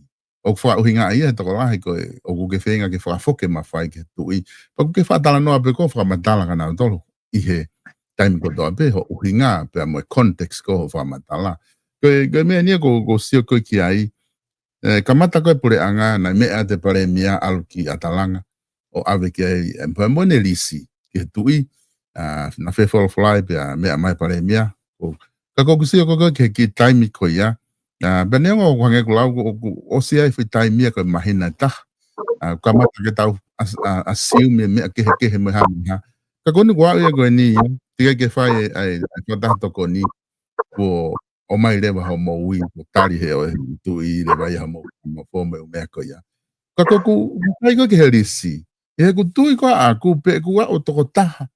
ʻOku fakaʻuhingaʻi ia he tokolahi ko ē, ʻoku ke feinga ke fakafoki e mafai ki he tuʻi. Pea ʻoku ke fakatalanoa pē ko e fakamatala kia nautolu ʻi he taimi kotoa pē hoʻo ʻuhinga, pea mo e context ko hoʻo fakamatala. Ko e, ko e meʻa eni ia ʻoku, ʻoku ou sio ko ē ki ai, ʻe, kamata ko ē puleʻanga, naʻe meʻa atu e palēmia ʻalu ki ʻAtalanga, ʻo ʻave ki ai, ʻe, pea mo ʻene lisi, ki he tuʻi, ʻa, naʻe fefolofola ai pea meʻa mai palēmia. Ko, ka ʻoku ou sio ko ē ki he kiʻi taimi ko ia, ʻa, pea neongo ʻoku hangē ʻeku lau, ʻoku, ʻoku ʻosi ʻi ai e foʻi taimi ia ko e māhina ʻe taha. ʻA, kamata ke tau as-, ʻa, assume e meʻa kehekehe mo e hā mo e hā. Ka ko eni kuo aʻu ia ko eni ia, teʻeki ke fai e, ʻa e, ʻa e fakataha tokoni, kuo ʻomai leva hoʻomou ui, kuo tali he ʻo e tuʻi leva ia hoʻomou, hoʻomou fomu e meʻa ko ia. Ka ko ʻeku, ʻoku ʻikai ko ē ki he lisi. ʻI heʻeku tui ko ē ʻaʻaku pe ʻoku aʻu ʻo tokotaha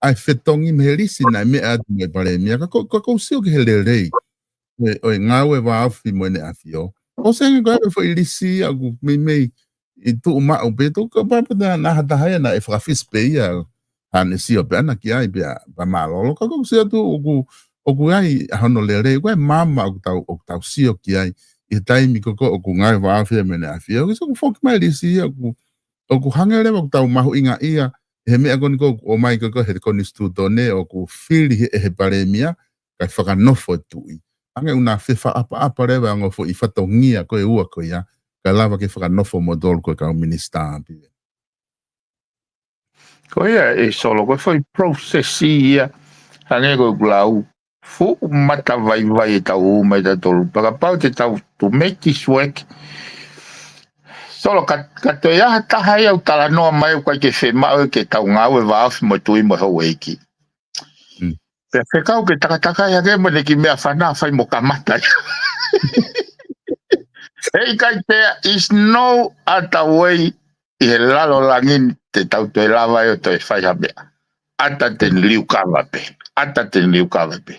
ʻa e fetongi mei he lisi naʻe meʻa atu mo e palēmia. Ka ko, ka ʻoku ou sio ki he lelei ʻo e, ʻo e ngāue vāofi mo ʻEne ʻAfio. ʻOsi ange ko e foʻi lisi ia ʻoku meimei ʻi tuʻu maʻu pē tau ka papa na, naʻa ha taha ia naʻe fakafisi pē ia. Haʻane sio pē ʻana ki ai pea, pea mālōlō. Ka ʻoku ou sio atu ʻoku, ʻoku ʻi ai ʻa hono lelei, ko e maama ʻoku tau, ʻoku tau sio ki ai. ʻI he taimi ko ē ʻoku ngāue vāofi mo ʻEne ʻAfio. ʻOku sio ʻoku foki mai lisi ia ʻoku, ʻoku hangē leva ʻoku tau mahuʻingaʻia he meʻa ko eni ʻoku ʻomai ko ē he konisitūtone ʻoku fili he, he palēmia, kae fakanofo e tuʻi. Hangē ʻoku na fefaʻapaʻapa leva e ongo foʻi fatongia ko ē ua ko ia, kae lava ke fakanofo moutolu ko e kau minisitā pē. Ko ia ʻe Solo, ko e foʻi process ia, hangē ko ʻeku lau, fuʻu matavaivai ʻetau ō mai tautolu. Pea kapau te tau to make this work, Solo, ka, ka toe ʻi ai ha taha ia ʻoku talanoa mai ʻoku ʻikai ke fiemaʻu ke tau ngāue vāofi mo e tuʻi mo e houʻeiki. Pea fekau ke takatakai hake mo ʻene kiʻi meʻafana fai mo kamata ia. He ʻikai, there is no other way ʻi he lalo langi ni te tau toe lava ai ʻo toe fai ha meʻa. ʻAta te ne liukava pē. ʻAta te ne liukava pē.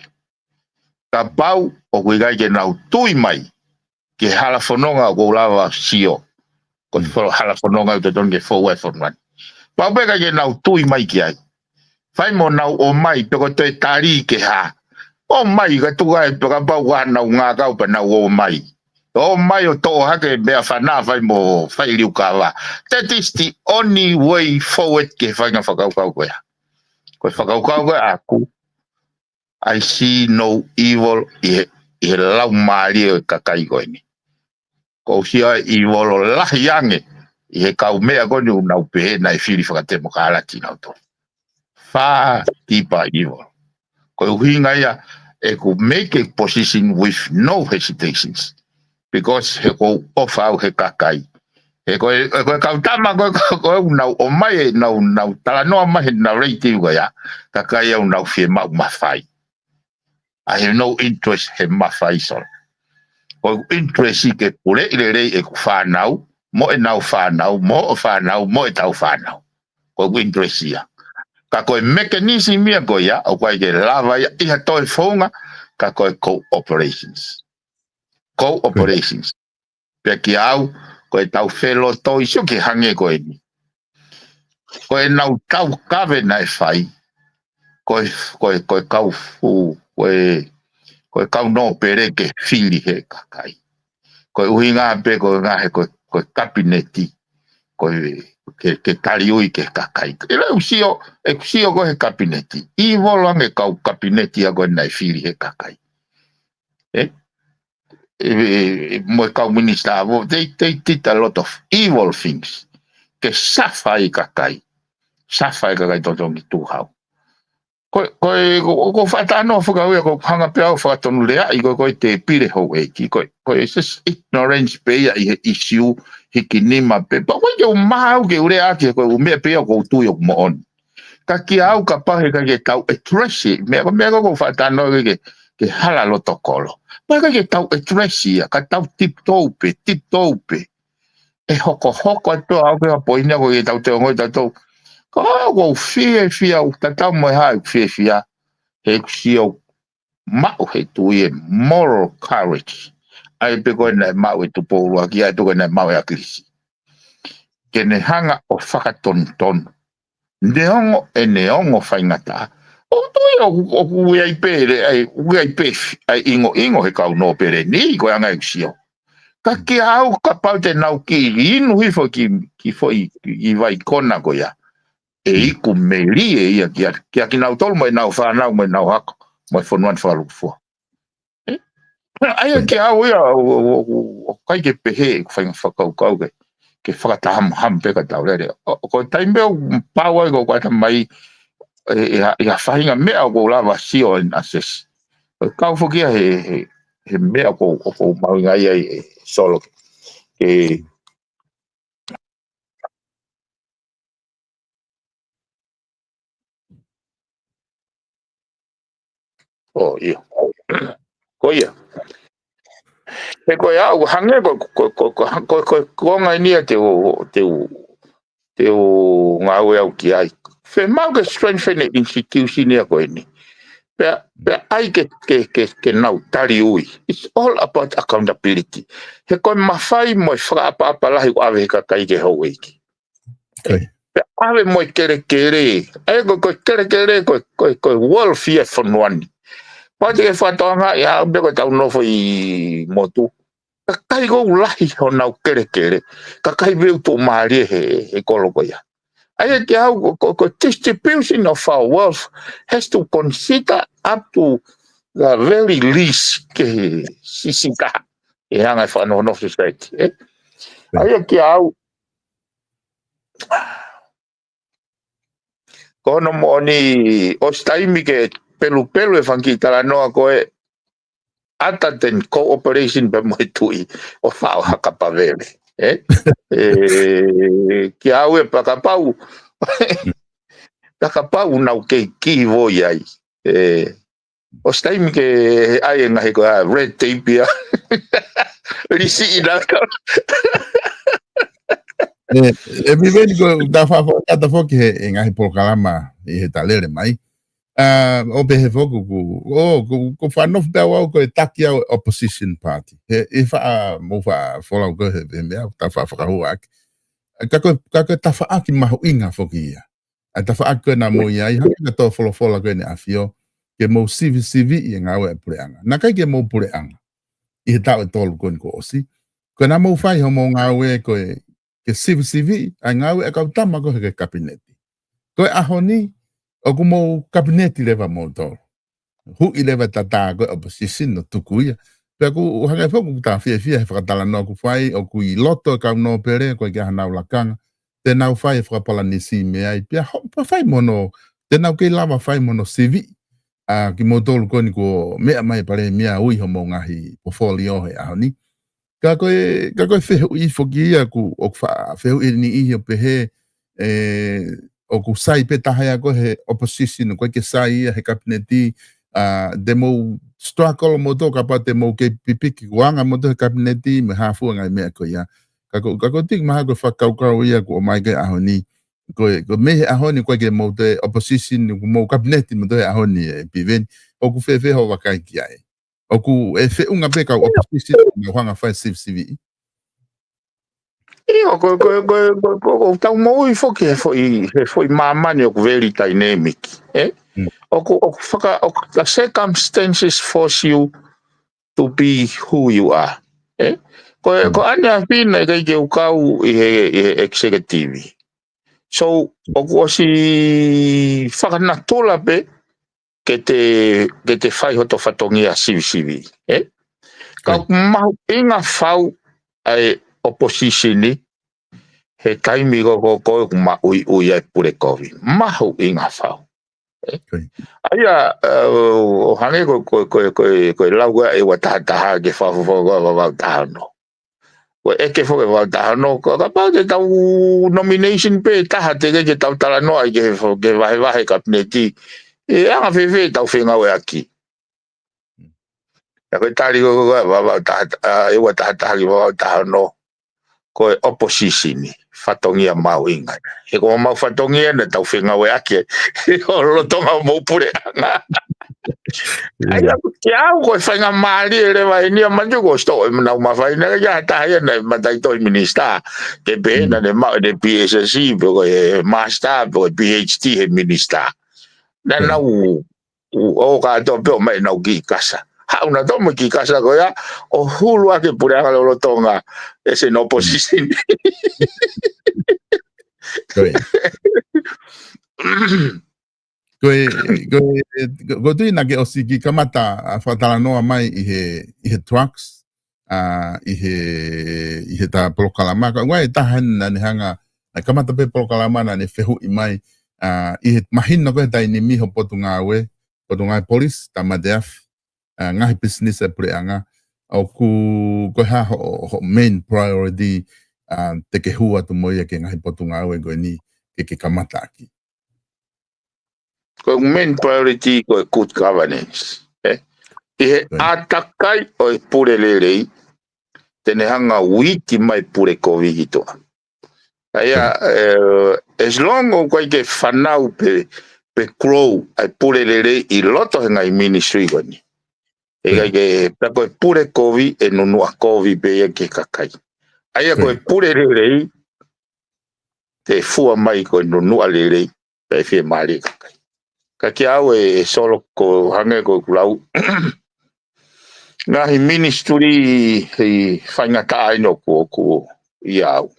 Kapau ʻoku ʻikai ke nau tui mai ki he hala fononga ʻoku ou lava sio. Ko e folo hala fononga ʻoku totonu ke fou ai e fonua ni. Pau pē ʻikai ke nau tui mai ki ai. Fai mo nau ō mai, pe ko e toe tali ke hā. ʻO mai, ka tuku ai, pe kapau ʻoku ʻi ai haʻanau ngākau pea nau ō mai. ʻO mai ʻo toʻo hake meʻafana fai mo fai liukava. That is the only way forward ki he faʻahinga fakakaukau ko ia. Ko e fakakaukau ko ia ʻaʻaku, I see no evil ʻi he, ʻi he laumālie ʻo e kakai ko eni. ʻOku ou sio ai e evil ʻoku lahi ange ʻi he kau meʻa ko eni ʻoku nau pehē naʻe fili fakatemokalati nautolu. Far deeper evil. Ko e ʻuhinga ia ʻeku make a position with no hesitations. Because he ʻoku ou ʻofa au he kakai. He ko e, he ko e kau tama ko e, ko e, ko e ʻoku nau ō mai ʻenau, nau talanoa mai heʻenau leiti ko ia. Kakai ʻoku nau fiemaʻu mafai. I have no interest he mafai, Solo. Ko ʻeku interest ke puleʻi lelei ʻeku fānau, mo ʻenau fānau, mo hoʻo fānau, mo ʻetau fānau. Ko ʻeku interest ia. Ka ko e mechanism ia ko ia, ʻoku ʻikai ke lava ia ʻi ha toe founga, ka ko e cooperations. Cooperations. Pea kiate au, ko ʻetau felotoi, sio ki he hangē ko eni. Ko ʻenau taukave naʻe fai. Ko e, ko e, ko e kau fu, ko e, ko e kau nōpele ke fili he kakai. Ko e ʻuhinga pē ko e ngaahi, ko e, ko e kapineti. Ko e, ke, ke taliui ki he kakai. ʻIlo ʻeku sio, ʻeku sio ko e he kapineti. Evil ange kau kapineti ia ko ē naʻe fili he kakai. ʻE? ʻE, ʻe, ʻe, mo e kau minisitā, vo, they, they did a lot of evil things. Ke suffer e kakai. Suffer e kakai totonu ki Tuʻi Hau. Ko, ko e, ko, ko fakatalanoa fakauia, ko hanga pē au fakatonuleaʻi, ko, ko e tēpile houʻeiki, ko, ko e just ignorance pē ia ʻi he issue hiki nima pē. Pea ʻoku ʻikai ke u maau ke u lea ʻaki, ko e ʻū meʻa pē ia ʻoku ou tui ʻoku moʻoni. Ka kiate au kapau he ʻikai ke tau address e meʻa, ko e meʻa ko ē ʻoku ou fakatalanoa ke, ke hala loto kolo. Pea ʻikai ke tau address ia, ka tau tiptoe pē, tiptoe pē. ʻE hokohoko atu au ki ha poini ʻoku ʻikai ke tau toe ongoʻi tautolu. Ka ʻoku ou fiefia, ʻoku tatau mo e hā ʻeku fiefia, he ʻoku sio maʻu he tuʻi e moral courage. ʻA ia pē ko ē naʻe maʻu ʻe Tupou ʻUluaki, ʻa ia pē ko ē naʻe maʻu ʻe ʻAkilisi. Ke ne hanga ʻo fakatonutonu. Neongo ʻene ongo faingataʻa. ʻOku ou tui ʻoku, ʻoku ʻi ai pē, ʻa ia, ʻoku ʻi ai pē, ʻa ia ingoingo he kau nōpele ni, ko e anga ʻeku sio. Ka kiate au kapau te nau kiʻi inu hifo ki, ki foʻi, ki vai kona ko ia. ʻE iku melie ia kia, kia kinautolu mo ʻenau fānau mo ʻenau hako, mo e fonua ni fakalūkufua. ʻE? ʻA ia kiate au ia, ʻo, ʻo, ʻo, ʻo, ʻoku ʻikai ke pehē ʻeku faʻahinga fakakaukau ke, ke fakatahamuhamu pē ka tau lele. ʻO, ʻo, ko e taimi ʻoku pau ai ko ʻeku ʻatamai, ʻe, ʻe, ʻi ha faʻahinga meʻa ʻoku ou lava sio and assess. ʻOku kau foki ia he, he, he meʻa ʻoku, ʻoku ou mahuʻingaʻia ai, ʻe, Solo ke, ke ʻO, ʻio. Ko ia. He ko ia, ʻoku hangē ko, ko, ko, ko, ko, ko, ko e konga eni ia te u, te u, te u ngāue au ki ai. Fiemaʻu ke strengthen e institution ia ko eni. Pea, pea ʻai ke, ke, ke, ke nau taliui. It's all about accountability. He ko e mafai mo e fakaʻapaʻapa lahi ʻoku ʻave he kakai ki he houʻeiki. Pea ʻave mo e kelekele. ʻA ia ko, ko e kelekele, ko, ko, ko e wealth ia e fonua ni. Pau te ke fakatokangaʻi ʻa, pea ko ʻetau nofo ʻi motu. Kakai ʻoku lahi honau kelekele. Kakai veu tuʻumālie he, he kolo ko ia. ʻA ia kiate au ko, ko, ko distribution of our wealth has to consider up to the very least ke sisika. ʻE hanga e fakanofonofo society, ʻe? ʻA ia kiate au, ko hono moʻoni ʻosi taimi ke pelupelu e fanga kiʻi talanoa ko ē ʻatā e cooperation pea mo e tuʻi ʻo faʻo haka pavele. ē? ʻE, kiate au ē, pea kapau, pea kapau naʻa ku kei kiʻi voi ai. ʻE, ʻosi taimi ke ʻai e ngaahi ko ā red tape ia. Lisi ʻi nā ka. ʻE, ʻe Piveni, ko e ta faʻa fakakata foki he, he ngaahi polokalama ʻi he ta lele mai. ʻA, ʻo pehē foki ʻoku, ʻo, ʻoku, ʻoku ou faʻa nofo pē au ko e taki au opposition party. He, ʻi he faʻa, mou faʻa folau ko ē he, he meʻa, ta faʻa fakahua ʻaki. Ka ko e, ka ko e tafaʻaki mahuʻinga foki ia. ʻA e tafaʻaki ko ē naʻa mou ʻi ai, hangē ko e tō folofola ko ē ʻEne ʻAfio, ke mou sivisiviʻi e ngāue ʻa e puleʻanga. Naʻe ʻikai ke mou puleʻanga ʻi he taʻu ʻe tolu ko eni kuo ʻosi. Ko ē naʻa mou fai hoʻomou ngāue ko e ke sivisiviʻi ʻa e ngāue ʻa e kau tama ko ē he kapineti. Ko e ʻaho ni, ʻoku mou kapineti leva moutolu. Huʻi leva e tatā ko ē opposition ʻo tuku ia. Pea ʻoku hangē foki ʻoku ta fiefia he fakatalanoa kuo fai, ʻoku ʻi loto e kau nōpele, ʻoku ʻikai ke ʻi ai hanau lakanga. Te nau fai e fakapalanisi mei ai, pea ho-, pea fai mo hono, te nau kei lava fai mo hono siviʻi ʻa kimoutolu ko eni kuo meʻa mai e Palēmia ʻo ui hoʻomou ngaahi portfolio he ʻaho ni. Ka ko e, ka ko e fehuʻi foki ia ʻoku, ʻoku faʻa fehuʻi e niʻihi ʻo pehē, ʻe, ʻoku sai pē taha ia ko ē he opposition, ʻoku ʻikai ke sai ia he kapineti, ʻa, te mou struggle moutolu kapau te mou kei pipiki kuonga moutolu he kapineti, mo e hā fua e ngaahi meʻa ko ia. Ka ko, ka ko e tiki mahalo ko e fakakaukau ia ʻoku ʻomai ki he ʻaho ni. Ko e, ko e mei he ʻaho ni ʻoku ʻikai ke mou toe opposition, ʻoku mou kapineti moutolu he ʻaho ni, ʻe Piveni. ʻOku fēfē hoʻo vakai ki ai? ʻOku ʻe feʻunga pē kau opposition, nau hanga fai sivisiviʻi. ʻIo, ko, ko, ko, ko, ko, ko tau moʻui foki he foʻi, he foʻi māmani ʻoku very dynamic, ē? Mm. ʻOku, ʻoku faka-, ʻoku the circumstances force you to be who you are, ē? Ko, Mm. ko ʻAne ʻAfio naʻe ʻikai ke u kau ʻi he, ʻi he executive. So, ʻoku ʻosi fakanatula pē ke te, ke te fai hoto fatongia sivisivi, ē? Ka ʻOi. ʻoku mahuʻinga fau ʻa e opposition ni, he taimi ko, ko, ko ʻoku maʻuiʻui ai e pule kovi. Mahuʻinga fau. Ē? ʻOi. ʻA ia, ʻa, ʻo hangē ko, ko, ko, ko, ko e lau ʻa e ua taha taha ke fakafofonga ko e ua taha ono. Ko e ʻeke foki ua taha ono, ko kapau te tau nomination pē taha teʻeki ke tau talanoa ai ki he fo-, ki he vahevahe kapineti. ʻE anga fēfē ʻetau fengāueʻaki? ʻA ia ko e tali ko, ko, ko, ua, ua taha, ʻa, ʻe ua taha taha ki ua taha ono. Ko e opposition ni, fatongia mahuʻinga. He ko homau fatongia naʻa tau fengāueʻaki ʻi he lolotonga ʻo homau puleʻanga. ʻA ia, ʻIo. kiate au ko e faingamālie leva eni ia, manatu ko e sitoʻo ʻe manau mafai, naʻe ʻikai ha taha ia naʻe mataʻitohi minisitā. Ke pehē Mm. naʻa ne maʻu ʻene B S C, pe ko e master, pe ko e P H D he minisitā. Naʻa Mm. nau, ʻo, ʻo kātoa pē ʻo ʻomai ʻenau kiʻi kasa. Haʻu nautolu mo e kiʻi kasa ko ia, ʻo hulu ʻaki e puleʻanga lolotonga, ʻe se no position. ʻOi. Ko e, ko e, ko, ko e tui naʻa ke ʻosi kiʻi kamata ʻa fakatalanoa mai ʻi he, ʻi he trucks, ʻa, ʻi he, ʻi he ta polokalama. Ka ʻoku ʻi ai e taha naʻa ne hanga, naʻe kamata pē polokalama naʻa ne fehuʻi mai, ʻa, ʻi he mahino ko ē he taimi ni ho potungāue, potungāue polisi, Tāmate Afi, ʻa, ngaahi pisinisi ʻa e puleʻanga, ʻoku, ko e hā hoʻo, hoʻo main priority, ʻa, te ke hū atu mo ia ki he ngaahi potungāue ko eni ke, ke kamata ʻaki. Ko e main priority ko e good governance, ē? ʻI he ʻatakai ʻo e pule lelei, te ne hanga uiki mai pule kovi ki tuʻa. ʻA ia, ʻe, as long ʻoku ʻikai ke fanau pe, pe grow ʻa e pule lelei ʻi loto he ngaahi ministry ko eni. ʻE ʻikai ke, pea ko e pule kovi ʻe nunuʻa kovi pē ia ki he kakai. ʻA ia ko e pule lelei, te fua mai ko e nunuʻa lelei, pea ʻe fiemālie e kakai. Ka kiate au ʻe, ʻe Solo ko hangē ko ʻeku lau. Ngaahi ministry he faingataʻa ʻeni ʻoku, ʻoku ʻiate au.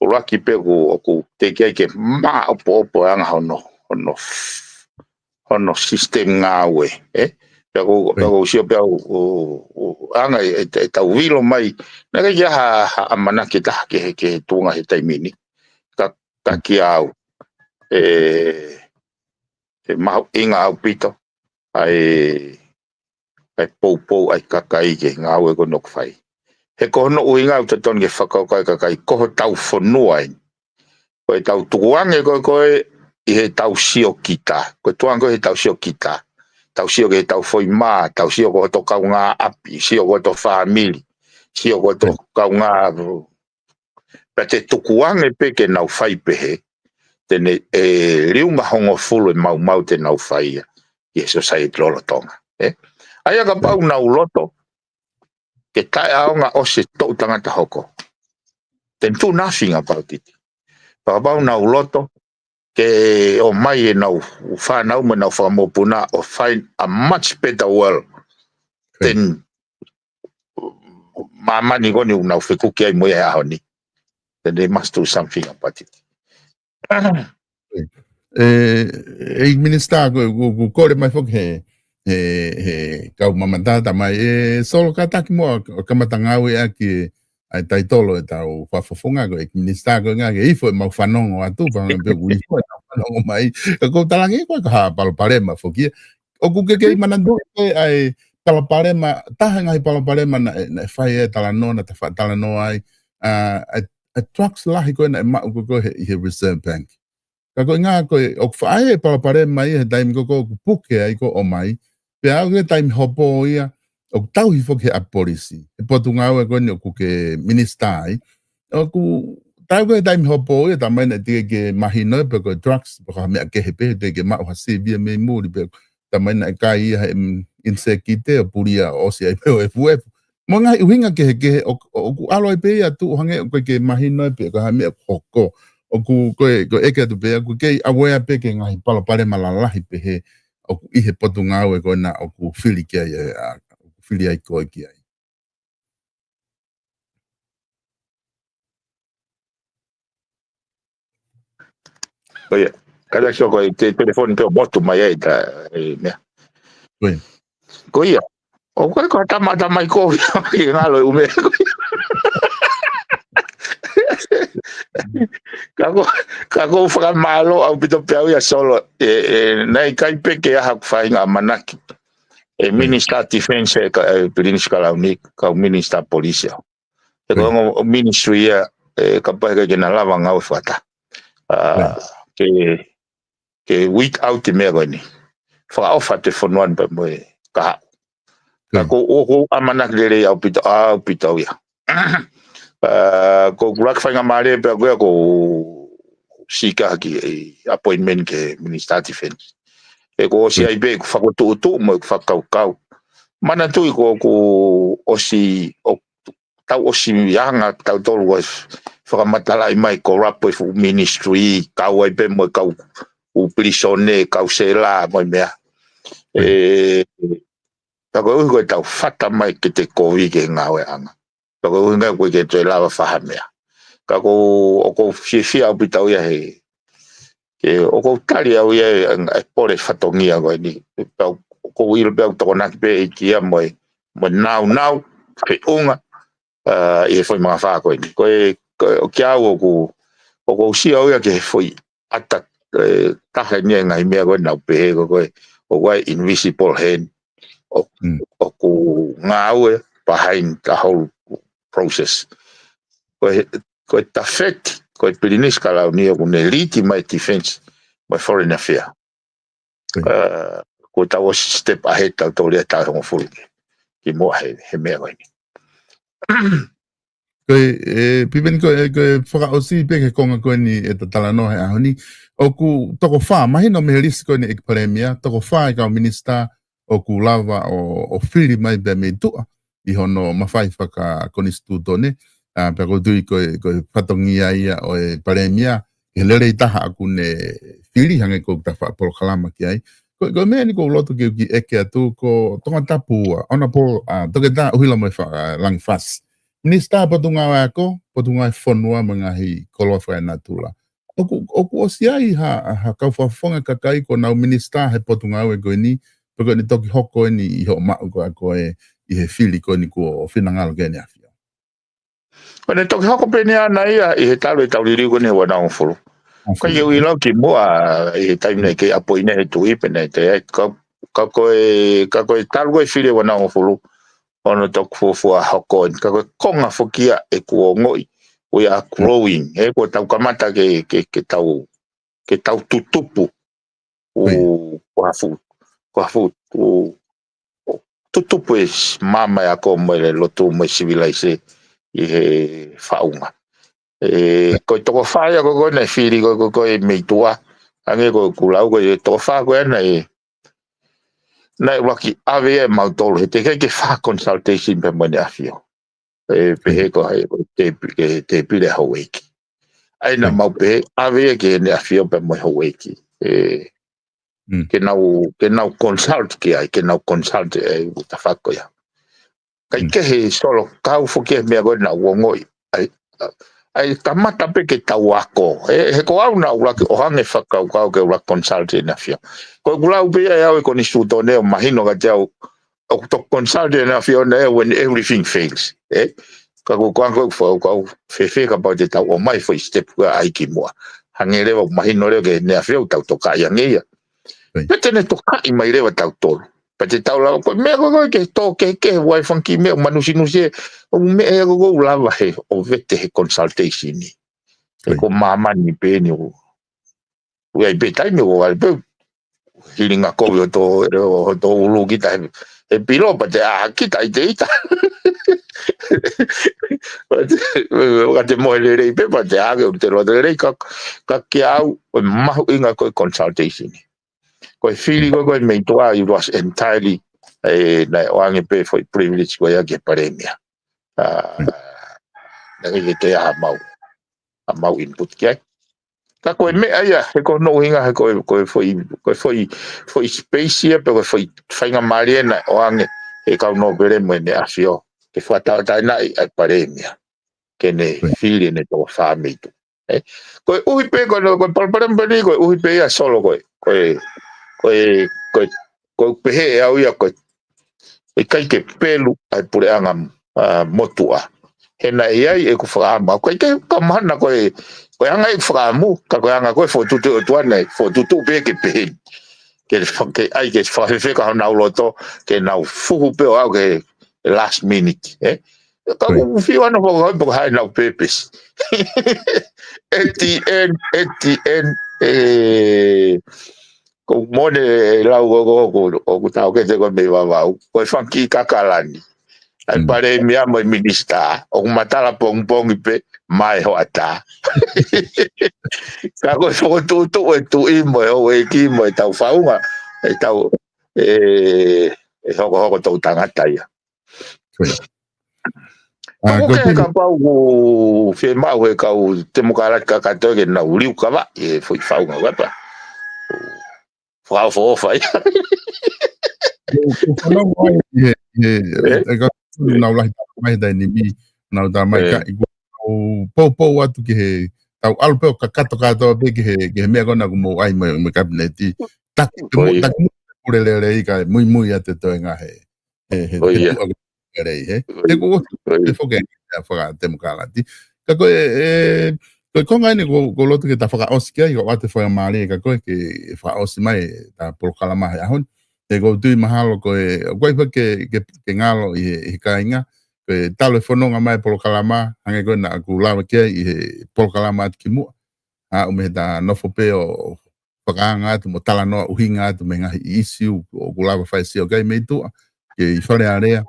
ʻUluaki pē ʻoku, ʻoku teʻeki ai ke maʻopoʻopo e anga hono, hono, hono system ngāue, ē? Pea ʻoku, pea ʻoku ou sio pē au, ʻo, ʻo, anga e, e, ʻetau vilo mai. Naʻe ʻikai ke ʻi ai ha, ha ʻamanaki ʻe taha ki he, ki he tuʻunga he taimi ni. Ka, ka kiate au, ʻe, ʻe mahuʻinga ʻaupito ʻa e, ʻa e poupou ʻa e kakai ki he ngāue ko eni ʻoku fai. He ko hono ʻuhinga ʻoku totonu ke fakakaukau e kakai ko hotau fonua eni. Ko ʻetau tukuange ko ē ko ē ʻi heʻetau sio kita. Ko e tukuange ko ē heʻetau sio kita. Tau sio ki heʻetau foʻi mā, tau sio ko hoto kaungāʻapi, sio ko hoto fāmili, sio ko hoto kaungā. Pea te tukuange pē ke nau fai pehē, te ne ʻe liunga hongofulu e maumau te nau fai ia ki he society lolotonga. ʻE? ʻA ia kapau nau loto, ke taʻeʻaonga ʻosi e toʻu tangata hoko. Then do nothing about it. Pea kapau nau loto, ke ʻomai ʻenau fānau mo ʻenau fakamokopuna ʻo find a much better world. Then, māmani ko eni ʻoku nau fekuki ai mo ia he ʻaho ni. Then they must do something about it. ʻE, ʻEiki Minisitā, ko, ko, ko kole mai foki he, he, he kau mamata ta mai, ʻe Solo kātaki mo, kamata ngāueʻaki ʻa e taitolo ʻetau fakafofonga ko e ʻEiki Minisitā ko e ngaahi ʻifo ʻemau fanongo atu, pea ngaahi pē ʻoku ʻifo ʻetau fanongo mai. Ka ko e talange ko e ka ha palopalema foki. ʻOku ke kei manatuʻi pē ʻa e palopalema, taha e ngaahi palopalema naʻe, naʻe fai e talanoa, naʻa ta faʻa talanoa ai, ʻa, ʻa, ʻa e trucks lahi ko ē naʻe maʻu ko ē he, he Reserve Bank. Ka ko e ngaahi ko ē, ʻoku faʻa ʻi ai e palopalema ia he taimi ko ē ʻoku puke ai ko ē ʻomai. Pea aʻu ki he taimi hopo ia, ʻoku tauhi foki he ʻapi polisi. He potungāue ko eni ʻoku ke minisitā ai. ʻOku tau ko ē he taimi hopo ia, talamai naʻe teʻeki ke mahino pe ko e drugs, pe ko ha meʻa kehe pē, teʻeki ke maʻu ha sivi ia mei muli pe, talamai naʻe kai ia he, mm, ʻinisekite ʻo pulia ʻo ʻosi ai pē ʻo efuefu. Mo e ngaahi ʻuhinga kehekehe ʻo, ʻoku ʻalu ai pē ia tuʻu hangē ʻoku ʻikai ke mahino pe ko ha meʻa hoko. ʻOku ko e, ko e ʻeke atu pē, ʻoku kei aware pē ki he ngaahi palopalema lalahi pehē ʻoku ʻi he potungāue ko ena ʻoku fili ki ai, ʻa, ʻoku fili ai koe ki ai. Ko ia. Kātaki Solo ko e te-, telefoni pē ʻo motu mai ai ta, e, meʻa. Ko ia. Ko ia. ʻOku ʻikai ko ha tama, tama ʻi kovi ke ngalo e ʻū meʻa ko ia. Ka ko, ka ko e fakamālō ʻaupito pē au ia Solo. ʻE, ʻe, naʻe ʻikai pē ke ʻi ai haku faʻahinga ʻamanaki. ʻE Minister Defense ʻe ka, ʻe Pilinisi Kalauni, kau Minister Polisi au. He ko e ongo ministry ia, ʻe, kapau ʻe ʻikai ke na lava ngāue fakataha. ʻA, ke, ke weed out e meʻa ko eni. Fakaʻofa atu e fonua ni pea mo e kahaʻu. Ka ko, ʻoku ou ʻamanaki lelei ʻaupito, ʻaupito ia. ʻA, ko ʻeku ʻuluaki faingamālie pē ko ia ko e sika ki he appointment ki he Minister Defense. ʻE ko e ʻosi ai pē ʻeku fakaʻutuʻutu mo ʻeku fakakaukau. Manatuʻi ko ʻeku ʻosi, ʻo tau ʻosi anga tautolu ʻo fakamatalaʻi mai corrupt e fuʻu ministry, kau ai pē mo e kau ʻū pilīsone, kau sela mo e meʻa. ʻE, ka koeʻuhi ko ʻetau fata mai ke te kovi ke ngāueʻanga. Ka koeʻuhi ngai ko e ke toe lava faha meʻa. Ka ko, ʻoku ou fiefia ʻaupito ia he, ke ʻoku ou tali au ia e, e pole fatongia ko eni. Pea ʻoku ou ʻilo pē ʻoku tokonaki pē ʻEiki ia mo e, mo e naunau, feʻunga, ʻa, ʻi he foʻi mangafā ko eni. Ko e, ko e, ʻo kiate au ʻoku, ʻoku ou sio au ia ki he foʻi ʻata, e, taha eni e ngaahi meʻa ko ē naʻa ku pehē ko ē, ʻoku ʻi ai e invisible hand, ʻo, ʻoku ngāue behind the whole process. Ko e, ko e tafeti, ko e Pilinisi Kalauni ʻoku ne lead mai defense, mai foreign affair. ʻA, ko tau ʻosi step ahead tautolu ia taʻu hongofulu ki, ki muʻa he, he meʻa ko eni. Ko e, e, Piveni ko e, ko e fakaʻosi pē ki he konga ko eni ʻeta talanoa he ʻaho ni. ʻOku toko fā, mahino mei he lisi ko eni ʻEiki Palēmia, toko fā e kau minisitā ʻoku lava ʻo, ʻo fili mai pē mei tuʻa ʻi hono mafai fakakonisitūtone, ʻa, pea ʻoku ou tui ko e, ko e fatongia ia ʻo e Palēmia, ke lelei taha ʻoku ne fili hangē ko ʻeta faʻa polokalama ki ai. Ko, ko e meʻa eni ʻoku ou loto ke u kiʻi ʻeke atu ko Tongatapu ua, Honourable, ʻa, Toketā ʻUhila Moefa-, ʻa, Langifasi. Minisitā Potungāue Ako, Potungāue Fonua mo e ngaahi koloa fakaenatula. ʻOku, ʻoku ʻosi ʻi ai ha, ha kau fakafofonga kakai ʻoku nau minisitā he potungāue ko eni, pe ko eni toki hoko eni ʻi hoʻo maʻu ko ē ʻa koe ʻi he fili ko eni kuo finangalo ki ai ʻEne ʻAfio. Ko ʻene toki hoko pē eni ʻana ia ʻi he talu ʻetau liliu ko eni ua noa hongofulu. Ka ʻi heʻeku ʻilo ki muʻa ʻi he taimi naʻe kei appoint ai he tuʻi pē naʻe te ai ka, ka ko e, ka ko e talu ko ē fili ua noa hongofulu. ʻo no toku fuofua hoko eni. Ka ko e konga foki ia ʻeku ongoʻi, we are growing. He ko tau kamata ke, ke, ke tau, ke tau tutupu. ʻO, ko ha fuʻu, ko ha fuʻu, ʻo, ʻo tutupu e s-, māmani ako mo e lotu mo e sivilaise ʻi he faʻunga. E, ko e toko fā ia ko ko naʻe fili ko ko ko e mei tuʻa. Ange ko ʻeku lau ko e toko fā ko ena e, naʻe ʻuluaki ʻave ia ʻe mautolu. He teʻeki ke fai consultation pē mo ʻEne ʻAfio. E, pehē ko hai, ko e tēpi-, ke tēpile houʻeiki. ʻAi naʻa mau pehē, ʻave ia ki heʻene ʻAfio pē mo e houʻeiki. E, ke nau, ke nau consult ki ai, ke nau consult e uta fako ia. Kai ke he solo kau foki e meʻa ko ena ongoʻi. ʻAi, ʻai kamata pē ke tau ako. E, he ko au naʻa ʻuluaki ʻoange fakakaukau ke ʻuluaki consult ʻEne ʻAfio. Ko ʻeku lau pē ia ʻe au e konisitūtone ʻo mahino kiate au ʻoku toki consult ʻEne ʻAfio ʻona ia when everything fails. E? Ka ko ko anko fa-, ko au fēfē kapau te tau ʻomai foʻi step ko ia ʻai ki muʻa. Hangē leva ʻoku mahino leva ke ʻEne ʻAfio tau tokaʻi ange ia. Pea te ne tokaʻi mai leva tautolu. Pea te tau lava ko e meʻa ko ko ke tō ke ke wai fanga kiʻi meʻa ʻoku manusinusi e, ʻoku meʻa ia ko ko ʻoku lava he ʻo vete he consultation ni. He ko māmani pē eni ʻoku ʻoku ʻi ai pē taimi ʻoku vale pē hilinga kovi ʻo tō, ʻo tō ʻulu kita he, he pilo pea te ʻā kita ʻi te ita. Pea te, ka te mohe lelei pē pea te ʻā ke ʻulu te loto lelei ka, ka kia au, ʻoku mahuʻinga ko e consultation. Ko e fili ko, ko e mei tuʻa, it was entirely, e, naʻe ʻoange pē foʻi privilege ko ia ki he palēmia. ʻA, naʻe ʻikai ke ʻi ai ha mau, ha mau input ki ai. Ka ko e meʻa ia, he ko hono ʻuhinga, he ko e, ko e foʻi, ko e foʻi, foʻi space ia, pe ko e foʻi faingamālie naʻe ʻoange he kau nōpele mo ʻEne ʻAfio. Ke fakatauʻatāinaʻi ʻa e palēmia. Ke ne fili ʻene toko fā mei tuʻa. E? Ko e ʻuhi pē, ko e, ko e palopalema pē ni, ko e ʻuhi pē ia solo ko e, ko e, ko e, ko e, ko e pehē ʻe au ia ko e, ʻikai ke pelu ʻa e puleʻanga, ʻa, motuʻa. He naʻe ʻi ai ʻeku fakaʻamu. Ko e ke, ka mahana ko e, ko e anga ʻeku fakaʻamu, ka ko e anga ko e fokotuʻutuʻu ʻOtua naʻe, fokotuʻutuʻu pē ke pehē. Ke fa-, ke ʻai ke fakafefeka honau loto, ke nau fuhu pē ʻo aʻu ke last minute, e? Ka ʻoku fiu ana ko e, ko e hā ʻenau purpose. At the end, at the end, e, ko mone e lau ko, ko, ko, ʻoku tau ke te ko mei Vavaʻu, ko e fanga kiʻi kakalani. ʻA e palēmia mo e minisitā, ʻoku matala pongipongi pē, mai hoʻatā. Ka ko e fokotuʻutuʻu e tuʻi mo e houʻeiki mo e tau faʻunga, e tau, e, e hokohoko tou tangata ia. Ko ia. ʻA, ko e ke kapau ʻoku fiemaʻu he kau temokalati kakato ke nau liu kava, e foʻi faʻunga wapa. Fakaʻofoʻofa ia. Ko, ko fanongo ai, he, he, e ka, nau lahi tā mai he taimi ni, nau tā mai ka, ʻi ko, ʻoku poupou atu ki he, tau ʻalu pē ʻo kakato kātoa pē ki he, ki he meʻa ko ena ʻoku mou ʻai mo e, mo e kapineti. Taki, taki mo, pule lelei ka, muimui atu e toenga he. He, he, he tuʻa ko e lei, he. He ko, ko, ko e foke, e fakatemokalati. Ka ko e, e, ko e konga eni ko, ko loto ke ta fakaʻosi ki ai, ko ʻoatu e faingamālie ka ko e ke fakaʻosi mai, ta polokalama he ʻaho ni. He ko tui mahalo ko e, ko e fa ke, ke, ke ngalo ʻi he, ʻi he kāinga, ko e talu e fononga mai polokalama, hangē ko e naʻa ku lava ki ai ʻi he polokalama atu ki muʻa. ʻA, ʻume he ta nofo pē ʻo fakaanga atu mo talanoa ʻuhinga atu mei he ngaahi ʻīsiu ʻoku lava fai sio ki ai mei tuʻa, ke ʻi Fale Alea.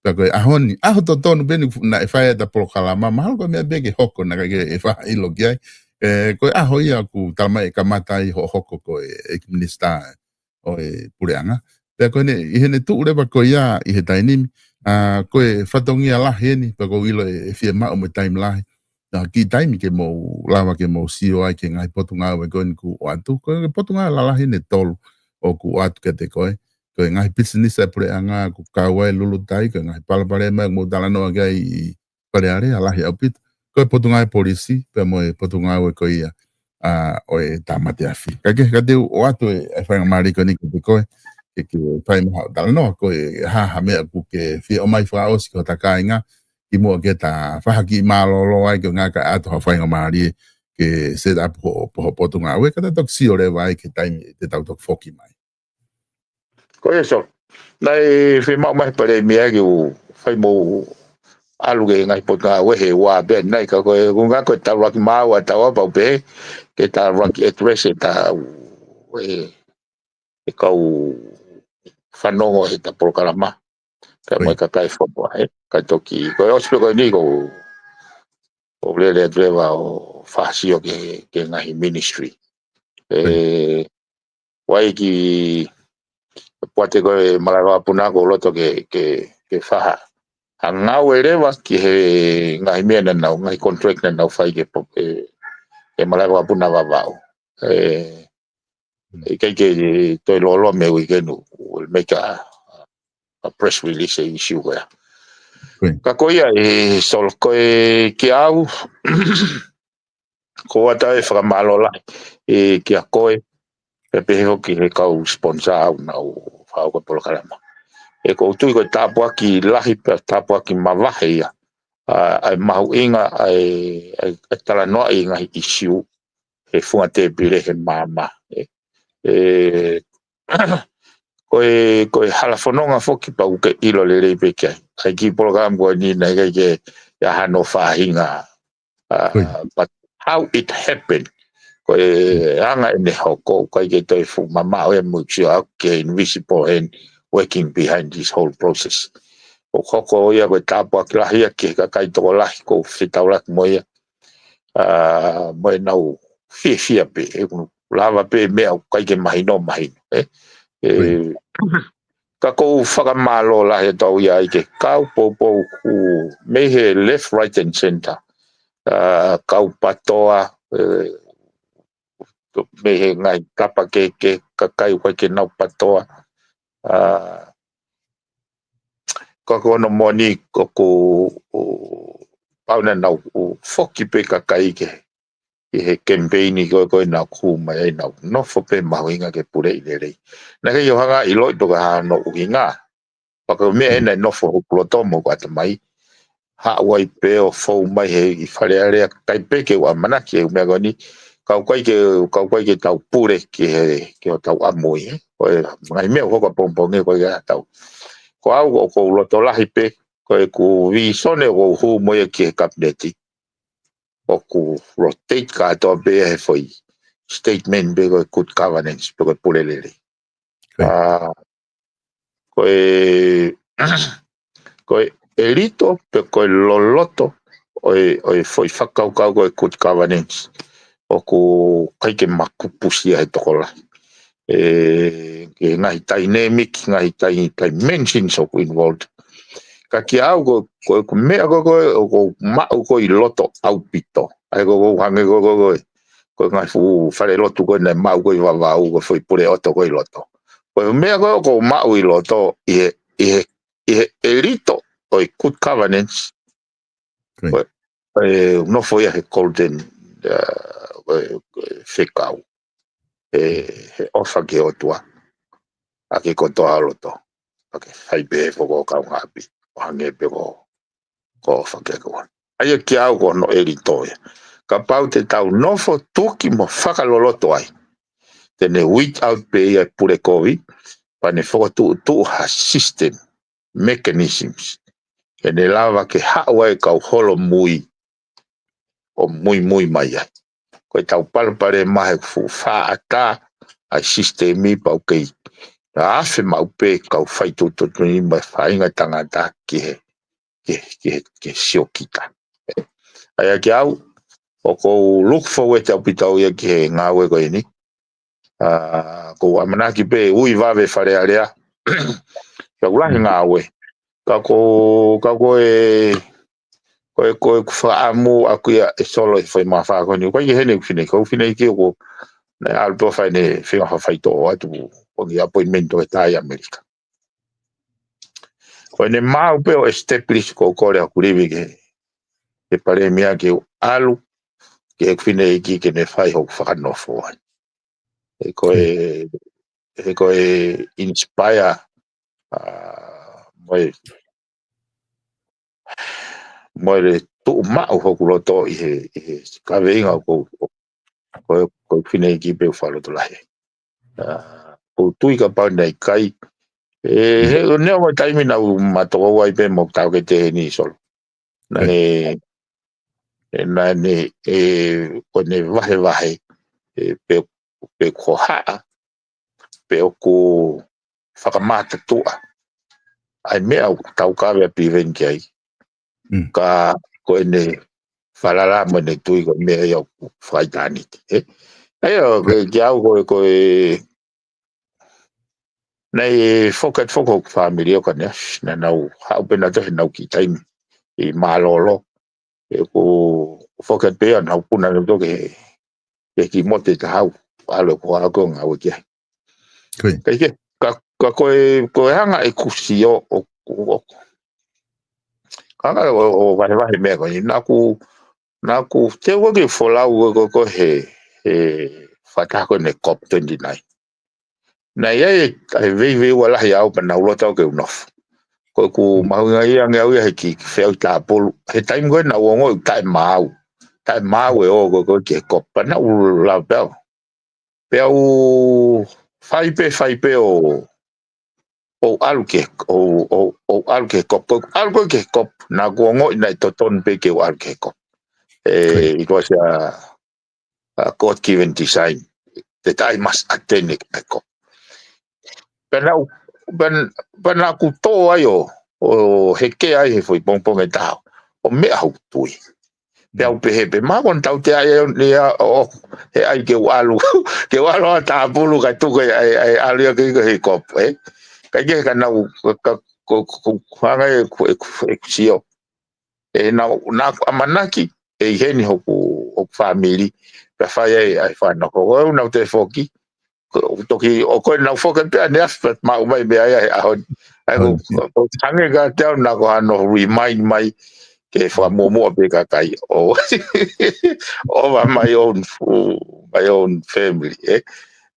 Pea ko e ʻaho ni, ʻaho totonu pē ni naʻe fai ai ta polokalama, mahalo ko e meʻa pē ke hoko naʻe ʻikai ke faʻa ʻilo ki ai. E, ko e ʻaho ia ʻoku tala mai ʻe kamata ai hoʻo hoko ko e ʻEiki Minisitā ʻo e Puleʻanga. Pea ko ʻene, ʻi heʻene tuʻu leva ko ia ʻi he taimi ni, ʻa, ko e fatongia lahi eni, pea ʻoku ou ʻilo ʻe, ʻe fiemaʻu mo e taimi lahi. Naʻa kiʻi taimi ke mou lava ke mou sio ai ki he ngaahi potungāue ko eni kuo ʻoatu. Ko e potungāue lalahi ʻe tolu ʻoku ʻoatu kiate koe. Ko e ngaahi pisinisi ʻa e puleʻanga ʻoku kau ai Lulutai, ko e ngaahi palopalema ʻoku mou talanoa ki ai ʻi Fale Alea, lahi ʻaupito. Ko e potungāue polisi, pea mo e potungāue ko ia, ʻa, ʻo e tāmate afi. Ka ke, ka te u ʻoatu e, e faingamālie ko eni kiate koe, ke, ke fai mai haʻo talanoa, ko e hā ha meʻa ʻoku ke fie ʻomai fakaʻosi ki hota kāinga, kimuʻa ke ta faʻa kiʻi mālōlō ai ke ngata atu ha faingamālie ke set up ho, ho, ho potungāue, ka ta toki sio leva ai ki he taimi te tau toki foki mai. Ko ia, Solo. Naʻe fiemaʻu mai he Palēmia ke u fai mo ʻalu ki he ngaahi potungāue he ua pē naʻe ka ko e, ko e ngaahi ko e tāluaki maau ʻa taua pau pē, ke tāluaki address e tau, e, e kau fanongo he ta polokalama. Ka mo e kakai fopua, e, ka toki, ko e ʻosi pē ko eni ko, ko lele atu leva ʻo fakasio ke, ke ngaahi ministry. E, ʻoku ʻi ai e kiʻi poate ko e malaʻe vakapuna ʻoku ou loto ke, ke, ke fakahā. Hangē leva ki he ngaahi meʻa naʻa nau, ngaahi contract naʻa nau fai ke po-, e, e malaʻe vakapuna Vavaʻu. E, ʻikai ke toe lolomi he weekend, we'll make a, a press release e issue ko ia. Ka ko ia e Solo ko e kiate au, ko ʻata e fakamālō lahi, e, kiate koe, pea pehē foki ki he kau sponsor ʻoku nau fai ko e polokalama. E ʻoku ou tui ko e tāpuaki lahi pea tāpuaki mavahe ia, ʻa, ʻa e mahuʻinga, ʻa e, ʻa e, ʻa e talanoaʻi ngaahi issue, he funga tēpile he maama. E, e, ko e, ko e hala fononga foki pau ke ʻilo lelei pē ki ai. ʻA e kiʻi polokalama ko eni naʻe ʻikai ke ʻi ai hano faʻahinga, uh, but how it happened. Ko e anga ʻene hoko, ʻikai ke toe fuʻu mamaʻo e muitia ke invisible hand working behind this whole process. ʻOku hoko ia ko e tāpuaki lahi ia ki he kakai tokolahi ʻoku ou fetaulaki mo ia. Uh, mo ʻenau fiefia pē, ʻe lava pē meʻa ʻoku ʻikai ke mahino, mahino, e? E, ka ʻoku ou fakamālō lahi atu ia ai ki he kau poupou ʻoku mei he left, right and center. Uh, kau PATOA, e, mei he ngaahi tapa kehekehe, kakai ʻoku ʻikai ke nau PATOA. Uh, ka ko hono moʻoni ʻoku, ʻo, pau naʻa nau, ʻo, foki pē kakai ke, ki he kemipeini ko ē ko ē naʻa ku mai ai, nau nofo pē mahuʻinga ke puleʻi lelei. Naʻe ʻikai ke u hanga ʻiloʻi pe ko e hā hono ʻuhinga. Pea ko e meʻa ē naʻe nofo hoku loto mo hoku ʻatamai. Haʻu ai pē ʻo fou mai he ʻi Fale Alea, ʻikai pē ke u ʻamanaki e meʻa ko eni. Ka ʻoku ʻikai ke, ka ʻoku ʻikai ke tau pule ki he, ki hotau ʻamui, e. Ko e ngaahi meʻa ʻoku hoko ʻapongipongi ʻoku ʻikai ke tau. Ko au ʻoku ou loto lahi pē, ko ʻeku vīsone ʻoku ou hū mo ia ki he kapineti. ʻOku rotate kātoa pē ia he foʻi statement pē ko e good governance, pē ko e pule lelei. Ā, ko e, ko e ʻelito, pē ko e loloto, ʻo e, ʻo e foʻi fakakaukau ko e good governance. ʻOku ʻikai ke makupusi ia he tokolahi. E, ki he ngaahi dynamic, ngaahi di-, dimensions ʻoku involved. Ka kiate au ko, ko, ko e meʻa ko, ko, ʻoku ou maʻu ko ē ʻi loto ʻaupito. ʻA ia ko, ko e hangē ko, ko, ko, ko e ngaahi fuʻu falelotu ko ē naʻe maʻu ko ē ʻi Vavaʻu ko e foʻi puleʻoto ko ē ʻi loto. Ko e meʻa ko ē ʻoku ou maʻu ʻi loto ʻi he, ʻi he, ʻi he ʻelito ʻo e good governance. Ko e, e, nofo ia he golden, ā, ko e, ko e fekau. E, he ʻofa ki he ʻOtua. ʻAki kotoa ʻa loto. ʻAki fai pē he foko kaungāʻapi. ʻO hangē pē ko, ko ʻofa ki he ʻOtua. ʻA ia kiate au ko hono ʻelito ia. Kapau te tau nofo tuki mo fakaloloto ai. Te ne weed out pē ia e pule kovi. Pea ne fokotuʻutuʻu ha system. Mechanisms. Ke ne lava ke haʻu ai kau holomui ʻo muimui mai ai. Ko e tau palopalema he fuʻu faʻata ʻa e sisitemi pau kei afe maʻu pē kau faitotonu ni mo e faʻahinga tangata ki he, ki he, ki he, ki he siokita. ʻA ia kiate au, ʻoku ou look forward ʻaupito ia ki he ngāue ko eni. Ā, ʻoku ou ʻamanaki pē ui vave Fale Alea. Ka ʻoku lahi ngāue. Ka ko, ka ko e, ko e, ko e ʻeku fakaʻamu ʻaku ia ʻe Solo ʻi he foʻi māfā ko eni. ʻOku ʻikai ke heni ʻeku fineʻeiki, ko e fineʻeiki ʻoku ne ʻalu pē ʻo fai ʻene feinga fakafaitoʻo atu, ʻo ngi appointment ʻo e tai ʻAmelika. Ko ʻene maʻu pē ʻo establish ko e kole ʻaku livi ke, ke palēmia ke u ʻalu, ke ʻeku fineʻeiki ke ne fai hoku fakanofo ai. He ko e, he ko e inspire, ā, mo e, mo e tuʻu maʻu hoku loto ʻi he, ʻi he kaveinga ko, ko, ko e fineʻeiki pē ʻoku fakalotolahi. Ā, ʻoku ou tui kapau naʻe ʻikai, He neongo e taimi naʻa ma tokoua ai pē mo taʻokete heni Solo. Naʻe, naʻe, ʻe, ko ʻene vahevahe, ʻe, pe, pe ko e hā, pe ʻoku fakamātuʻa ʻa e meʻa ʻoku tau kavea Piveni ki ai. Ka ko ʻene falala mo ʻene tui ko e meʻa ia ʻoku fakaʻitāniti, ē? ʻA ia, ko e, kiate au ko e, ko e, naʻe foki atu foki hoku fāmili ʻo ka ne, naʻa nau haʻu pē nautolu heʻenau kiʻi taimi ʻi mālōlō. ʻE ko foki atu pē ia naʻa nau puna nautolu ki he, ki he kiʻi motu ʻe taha ʻalu ʻeku hoko ʻo ngāue ki ai. Ka ʻi he, ka, ka ko e, ko e hanga ʻeku sio ʻo, ʻo, ʻo, ka hanga ʻo, ʻo vahevahe meʻa ko eni, naʻa ku, naʻa ku teu ʻa e folau ko, ko, ko he, he fakataha ko eni COP twenty-nine. Naʻe ʻi ai e, ʻa e veiveiua lahi au pea naʻa ku loto au ke u nofo. Ko ʻeku mahuʻingaʻia ange au ia he kiʻi feʻauhi tāpulu. He taimi ko ē naʻa ku ongoʻi taʻemaau. Taʻemaau e ō ko, ko ki he COP. Pea naʻa ku lava pē au. Pea u fai pē, fai pē ʻo, ʻo ʻalu ki he, ʻo, ʻo, ʻo ʻalu ki he COP. Ko ʻeku ʻalu ko ē ki he COP, naʻa ku ongoʻi naʻe totonu pē ke u ʻalu ki he COP. ʻE, it was a, a God-given design that I must attend it, ʻa e COP. Pea naʻa ku, pea, pea naʻa ku tō ai ʻo, ʻo hekea ai he foʻi pongipongi ʻe taha, ʻo meʻa hoku tui. Pea u pehē pē, mahalo ko ʻeku tautea ia ʻo, ʻo, he ʻai ke u ʻalu, ke u ʻalu ʻo tāpulu kae tuku e, ʻai, ʻai ʻalu ia ke, ke he COP, ē? Kae kehe ka naʻa ku, ka, ka, ko, ko, ko, hanga ʻeku, ʻeku, ʻeku sio. ʻE naʻa, naʻa ku ʻamanaki, ʻe ʻi heni hoku, hoku fāmili, pea fai ai, ʻai fānau ko, ko, naʻa ku toe foki, ko, toki, ʻo ko ʻenau foki pē ʻaneafi pea maʻu mai meʻa ia he ʻaho ni. ʻA ia ko, ko, ko hangē kiate au naʻa ko hano remind mai ke fakamuʻomuʻa pē kakai ʻo, over my own fu-, my own family, ē.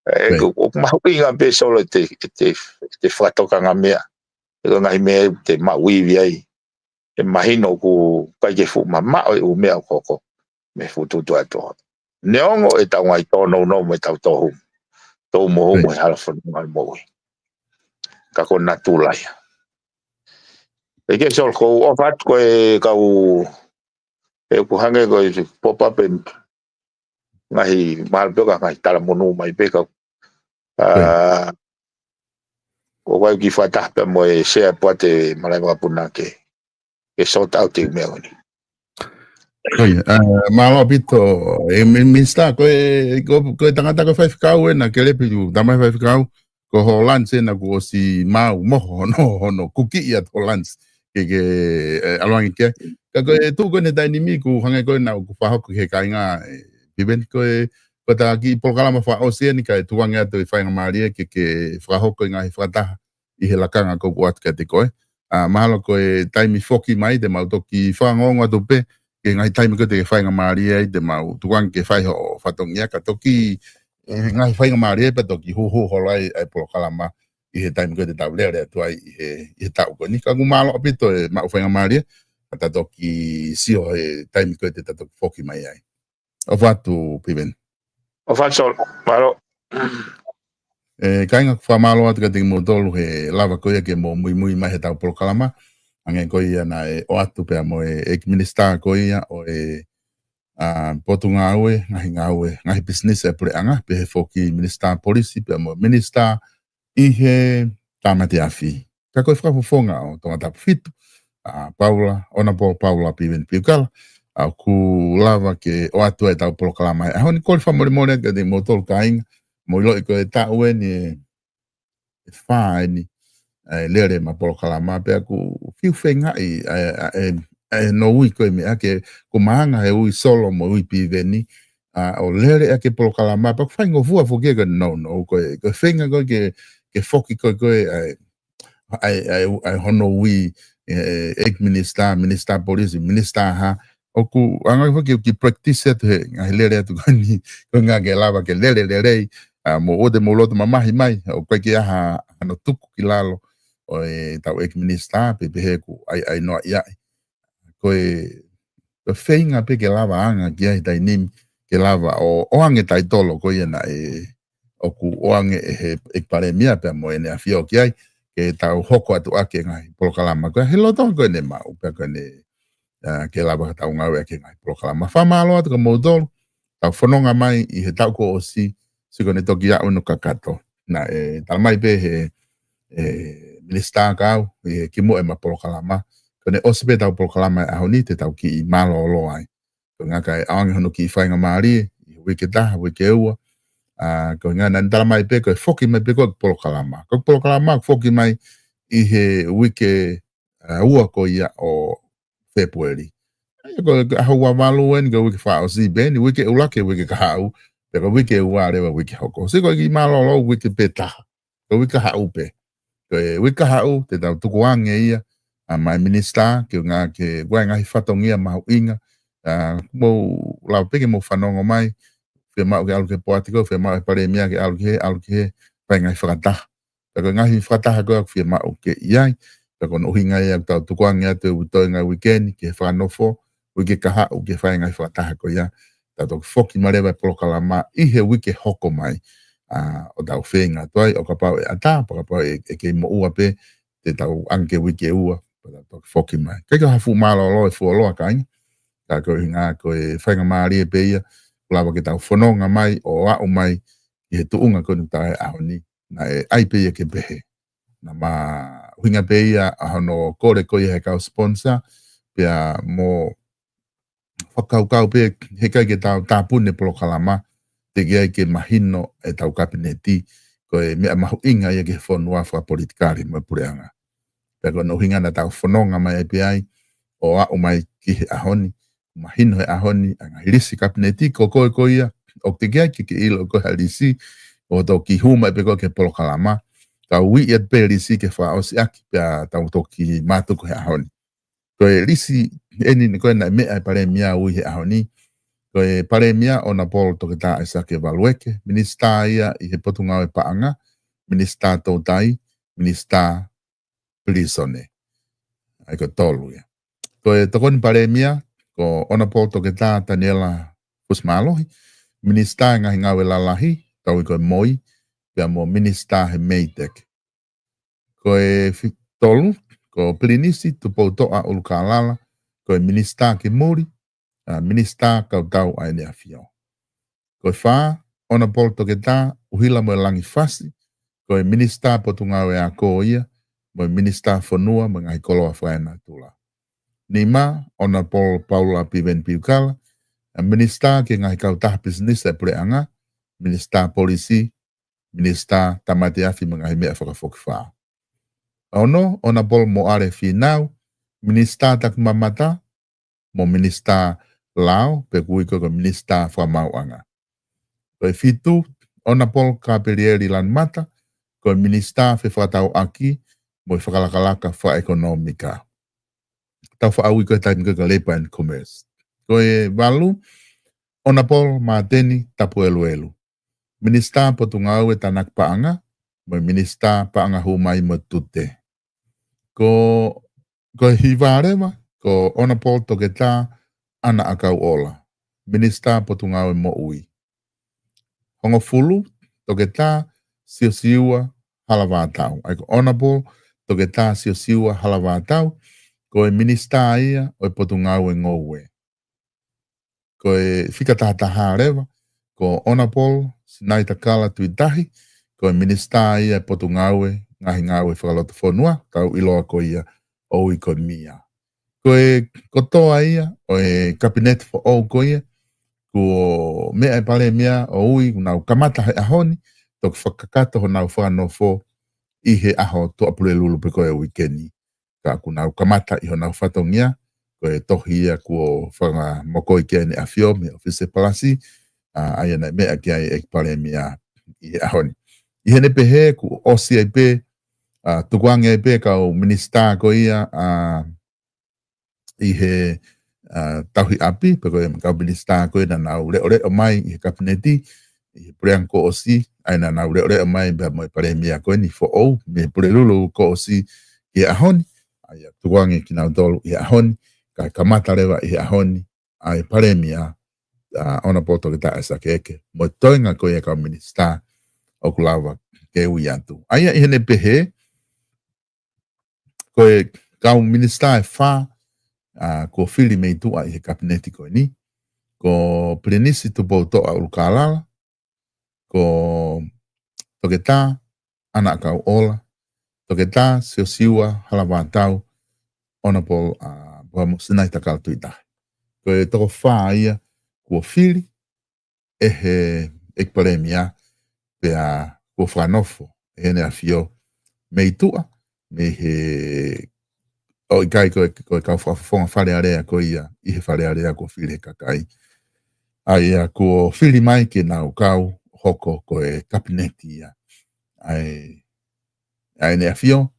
ʻE, ko, ko mahuʻinga pē Solo te, te, te fakatokanga meʻa. ʻE ko e ngaahi meʻa te maʻu ivi ai. ʻE mahino ʻoku ʻikai ke fuʻu mamaʻo e ʻū meʻa ʻoku hoko mei he fuʻu tuʻutuʻuni ʻa e toʻa. Neongo ʻetau ngaahi tōnounou mo ʻetau tō humu. Tō mo humu he hala fononga moʻui. Ka ko natula ia. ʻE ke Solo ko u ʻofa atu ko e kau ʻe ʻoku hangē ko e pop up e ngaahi mahalo pē ka ngaahi talamonū mai pē ka. ʻA, ko wai ki fakataha pē mo e sea puate malai makapuna ke, ke sort out e meʻa ni. Ko ia, ʻa, mālō ʻaupito, ʻe mi-, Minisitā, ko e, ko, ko e tangata ko e faifekau ʻena, Kelepi, tamai faifekau, ko Holland se naʻa ku ʻosi mau mo hono, hono kuki ia Holland. Ke, ke, ʻe, ʻalu ange ke. Ka ko e tuʻu ko eni taimi ni ʻoku hangē ko ē naʻa ku fakahoko ki he kāinga, ʻe, Piveni ko e, ko e taki polokalama fakaʻosi eni kae tuku ange atu e faingamālie ke, ke fakahoko e ngaahi fakataha ʻi he lakanga ko ē ʻoku ʻoatu kiate koe. ʻA, mahalo ko e taimi foki mai te mau toki fanongo atu pē, ki he ngaahi taimi ko ē te ke faingamālie ai te mau tuku ange ke fai hoʻo fatongia ka toki, ʻe, ngaahi faingamālie pē toki huhu holo ai ʻa e polokalama ʻi he taimi ko ē te tau lele atu ai ʻi he, ʻi he taʻu ko eni. Ka ʻoku mālō ʻaupito e maʻu faingamālie, ka ta toki sio he taimi ko ē te ta toki foki mai ai. ʻOfa atu Piveni. ʻOfa atu Solo, mālō. ʻE, kāinga, fakamālō atu kiate kimoutolu he lava ko ia ke mou muimui mai he tau polokalama. Hangē ko ia naʻe ʻoatu pea mo e ʻEiki Minisitā ko ia ʻo e, ʻa, Potungāue, Ngaahi Ngāue, Ngaahi Pisinisi ʻa e Puleʻanga, pehē foki Minisitā Polisi, pea mo e Minisitā ʻi he Tāmate Afi. Ka ko e fakafofonga ʻo Tongatapu fitu, ʻa, Paula, Honourable Paula Piveni Piukala, ʻa, ʻoku lava ke ʻoatu ai e tau polokalama he ʻaho ni. Kole fakamolemole atu kiate kimoutolu kāinga, mou ʻiloʻi ko e taʻu eni ʻe, ʻe fā eni, ʻa e lele ʻema polokalama pea ʻoku fiu feingaʻi, ʻa e, ʻa e, ʻa e nounou ko e meʻa ke, ko e maʻanga he ui Solo mo e ui Piveni, ʻa, ʻo lele ʻaki e polokalama, pea ʻoku faingofua foki ia ke nounou, ko e, ko e feinga ko ē ke, ke foki ko ē, ko e, ʻa e, ʻa e, ʻa e, ʻa e hono ui, ʻe, ʻEiki Minisitā, Minisitā Polisi, Minisitā hā, ʻoku anga foki ke practice atu he, ngaahi lele atu ko eni, ko e ʻuhinga ke lava ke lele lelei, ʻa, mou ʻoua te mou loto mamahi mai, ʻoku ʻikai ke ʻi ai ha, hano tuku ki lalo, ʻo e tau ʻEiki Minisitā, pe pehē ʻoku ʻai, ʻai noa ia. Ko e, ko e feinga pē ke lava ʻanga ki ai he taimi ni, ke lava ʻo, ʻoange taitolo ko ia naʻe, ʻoku ʻoange ʻe he, ʻEiki Palēmia pea mo ʻEne ʻAfio ki ai, ke tau hoko atu ʻaki e ngaahi polokalama ko ia he loto ko eni ʻoku maʻu pea ko eni, ʻa, ke lava ke tau ngāueʻaki e ngaahi polokalama. Fakamālō atu kia moutolu, tau fononga mai ʻi he taʻu kuo ʻosi, sio ko eni toki aʻu ʻo kakato. Naʻe tala mai pē he, e, minisitā kau, ʻi he kimuʻa ʻema polokalama. Ko eni ʻosi pē ʻetau polokalama he ʻaho ni te tau kiʻi mālōlō ai. Ko e ʻuhinga kae ʻoange hono kiʻi faingamālie, ʻi he uike ʻe taha, uike ʻe ua. ʻA, ko e ʻuhinga naʻa ne tala mai pē ko e foki mai pē ko e polokalama. Ko e polokalama foki mai ʻi he uike, ʻa, ua ko ia ʻo Fēpueli. ʻA ia ko e ʻaho ua valu eni ko e uike fakaʻosi pē eni, uike ʻuluaki, uike kahaʻu, pea ko e uike ua leva uike hoko. Sio ko e kiʻi mālōlō uike pē taha. Ko e uike kahaʻu pē. Ko e uike kahaʻu, te tau tukuange ia, ʻa, maʻa e minisitā, ke ngā ke ʻoange e ngaahi fatongia mahuʻinga, ʻa, mou lava pē ke mou fanongo mai, fiemaʻu ke ʻalu ki he poate ko ē, fiemaʻu ʻe he palēmia ke ʻalu ki hē, ʻalu ki hē, fai e ngaahi fakataha. Pea ko e ngaahi fakataha ko ē ʻoku fiemaʻu ke ʻi ai, pea ko hono ʻuhinga ia ʻoku tau tukuange atu e uike toenga uike ni, ki he fakanofo, uike kahaʻu, ke fai e ngaahi fakataha ko ia, tau toki foki mai leva e polokalama ʻi he uike hoko mai. ʻA, ʻo tau feinga atu ai, ʻo kapau ʻe ʻatā, pea kapau ʻe, ʻe kei moʻua pē, te tau ʻoange ki he uike ʻe ua, pea tau toki foki mai. Kae kehe ha fuʻu mālōlō e fuoloa kāinga, ka ko e ʻuhinga ko e faingamālie pē ia, ʻoku lava ke tau fononga mai, ʻo aʻu mai, ʻi he tuʻunga ko eni ʻoku tau ʻi ai he ʻaho ni, naʻe ʻai pē ia ke pehē. Naʻa ma ʻuhinga pē ia ʻa hono kole ko ia he kau sponsor, pea mo fakakaukau pē heʻikai ke tau tāpuni e polokalama, teʻeki ai ke mahino ʻe hotau kapineti, ko e meʻa mahuʻinga ia ki he fonua fakapolitikale mo e puleʻanga. Pea ko hono ʻuhinga naʻa tau fononga mai ai pē ai, ʻo aʻu mai ki he ʻaho ni, mahino he ʻaho ni, ʻa e ngaahi lisi kapineti, ko koe ko ia, ʻoku teʻeki ai ke ke ʻilo ko e hā e lisi, ʻo toki hū mai pē koe ki he polokalama, ka uiʻi atu pē lisi ke fakaʻosi ʻaki, pea tau toki mātuku he ʻaho ni. Ko e lisi eni ni ko ē naʻe meʻa e palēmia ui he ʻaho ni. Ko e palēmia Honourable Toketā ʻAisake Valueke, minisitā ia ʻi he Potungāue Paʻanga, minisitā toutai, minisitā pilīsone. ʻA ia ko e tolu ia. Ko e tokoni palēmia, ko Honourable Toketā Taniela Fusimālohi, minisitā he ngaahi ngāue lalahi, tau ui ko e MOI, pea mo minisitā he MEIDECC. Ko e fi-, tolu, ko Pilinisi Tupoutoʻa ʻUlukālala, ko e minisitā ki muli, ʻa, minisitā kautau ʻa ʻEne ʻAfio. Ko e fā, Honourable Toketā ʻUhilamoelangi Fasi, ko e minisitā Potungāue Ako ia, mo e minisitā fonua mo e ngaahi koloa fakaenatula. Nima, Honourable Paula Piveni Piukala, ʻa, minisitā ki he ngaahi kautaha pisinisi ʻa e puleʻanga, minisitā polisi, minisitā tāmate afi mo e ngaahi meʻa fakafokifā. Ono, Honourable Moale Fīnau, minisitā takimamata, mo minisitā lao, pe ʻoku ui ko e minisitā fakamaauʻanga. Ko e fitu, Honourable Kapelieli Lanumata, ko e minisitā fefakatauʻaki mo e fakalakalaka fakaʻekonōmika. Tau faʻa ui ko e taimi ko ē ko e Labour and Commerce. Ko e valu, Honourable Māteni Tapueluelu, minisitā Potungāue Tānaki Paʻanga, mo e minisitā Paʻanga Hū Mai mo Tute. Ko, ko e hiva leva, ko Honourable Toketā ʻAna ʻAkauʻola, minisitā Potungāue Moʻui. Hongofulu, Toketā Siosiua Halavātau. ʻA ia ko Honourable Toketā Siosiua Halavātau, ko e minisitā ia ʻo e Potungāue Ngoue. Ko e fika tahataha leva, ko Honourable Sinaitakala Tuʻitahi, ko e minisitā ia ʻo e Potungāue, ngaahi ngāue fakalotofonua, tau ʻiloa ko ia ʻo ui ko e MIA. Ko e kotoa ia ʻo e kapineti foʻou ko ia, kuo meʻa e palēmia ʻo ui, kuo nau kamata he ʻaho ni, toki fakakakato honau fakanofo ʻi he ʻaho Tuʻapulelulu pe ko e uike ni. Ka kuo nau kamata ʻi honau fatongia, ko e tohi ia kuo fakamokoi ki ai ʻEne ʻAfio mei he ʻOfisi Palasi, ʻa, ʻa ia naʻe meʻa ki ai e palēmia ʻi he ʻaho ni. ʻI heʻene pehē, kuo ʻosi ai pē, ʻa, tukuange ai pē kau minisitā ko ia, ʻa, ʻi he, ʻa, tauhi ʻapi, pe ko e kau minisitā ko ia naʻa nau leʻoleʻo mai ʻi he kapineti, ʻi he puleʻanga kuo ʻosi, ʻa ia naʻa nau leʻoleʻo mai pea mo e palēmia ko eni foʻou, mei he Pulelulu kuo ʻosi ʻi he ʻaho ni, ʻa ia tukuange kinautolu ʻi he ʻaho ni, kae kamata leva ʻi he ʻaho ni, ʻa e palēmia, ʻa, Honourable Toketā ʻAisake ʻEke, mo e toenga ko ia kau minisitā ʻoku lava ke ui atu. ʻA ia ʻi heʻene pehē, Ko e kau minisitā ʻe fā, ʻa, kuo fili mei tuʻa ʻi he kapineti ko eni. Ko Pilinisi Tupoutoʻa ʻUlukālala, ko Toketā ʻAna ʻAkauʻola, Toketā Siosiua Halavātau, Honourable, ʻa, Puhamoʻo Sinai Takala Tuʻitahi. Ko e toko fā ia kuo fili ʻe he ʻEiki Palēmia, pea kuo fakanofo ʻe heʻene ʻAfio mei tuʻa, mei he, ʻo ʻikai ko e, ko e kau fakafofonga Fale Alea ko ia ʻi he Fale Alea kuo fili he kakai. ʻA ia kuo fili mai ke nau kau hoko ko e kapineti ia ʻa e, ʻa ʻene ʻAfio,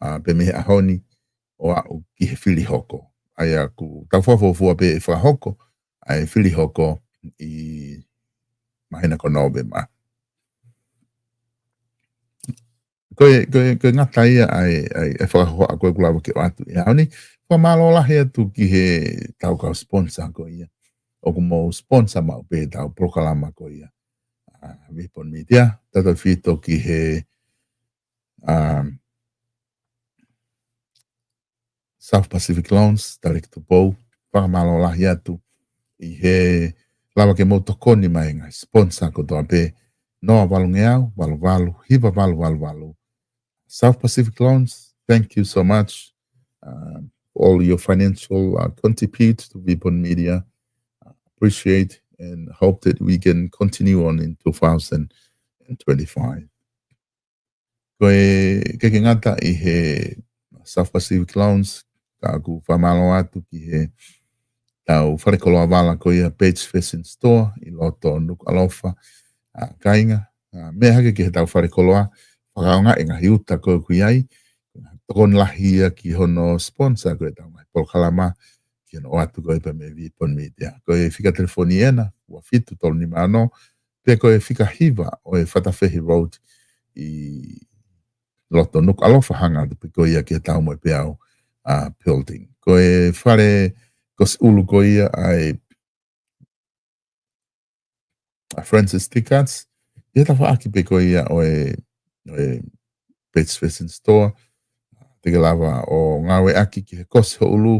ʻa, pea mei he ʻaho ni ʻo aʻu ki he fili hoko. ʻA ia kuo tau fakafuofua pē ʻe fakahoko ʻa e fili hoko ʻi māhina ko Nōvema. Ko e, ko e, ko e ngata ia ʻa e, ʻa e, ʻa e fakahohaʻa ko ē kuo lava ke ʻoatu ʻi he ʻaho ni. Fakamālō lahi atu ki he tau kau sponsor ko ia ʻoku mou sponsor maʻu pē tau polokalama ko ia. ʻA, Vipon Media, tautefito ki he, um, South Pacific Loans, Taleki Tupou, fakamālō lahi atu ʻi he lava ke mou tokoni mai ngaahi sponsor kotoa pē, noa valungeau, valu valu, hiva valu valu valu. South Pacific Loans, thank you so much, uh, for all your financial, uh, contribute to Vipon Media. Uh, appreciate and hope that we can continue on in two thousand twenty-five. Ko e, ke ke ngata ʻi he South Pacific Loans, ka ʻoku fakamālō atu ki he tau fale koloa vala ko ia Page Fashion Store ʻi loto Nukuʻalofa, ʻa, kāinga, ʻa, meʻa hake ki he tau fale koloa, fakaonga e ngaahi uta ko ē ʻoku ʻi ai, tokoni lahi ia ki hono sponsor ko e tau ngaahi polokalama, ki hono ʻoatu ko ē pē mei Vipon Media. Ko e fika telefoni ena, ua fitu tolu nima ono, pe ko e fika hiva ʻo e Fatafehi Road ʻi loto Nukuʻalofa hanga atu pē ko ia ki he Taumoepeau, ʻa, building. Ko e fale kosi ʻulu ko ia ʻa e, ʻa Francis Tickets, ʻi he tafaʻaki pē ko ia ʻo e, ʻo e Page Fashion Store, te ke lava ʻo ngāueʻaki ki he kosi ho ʻulu,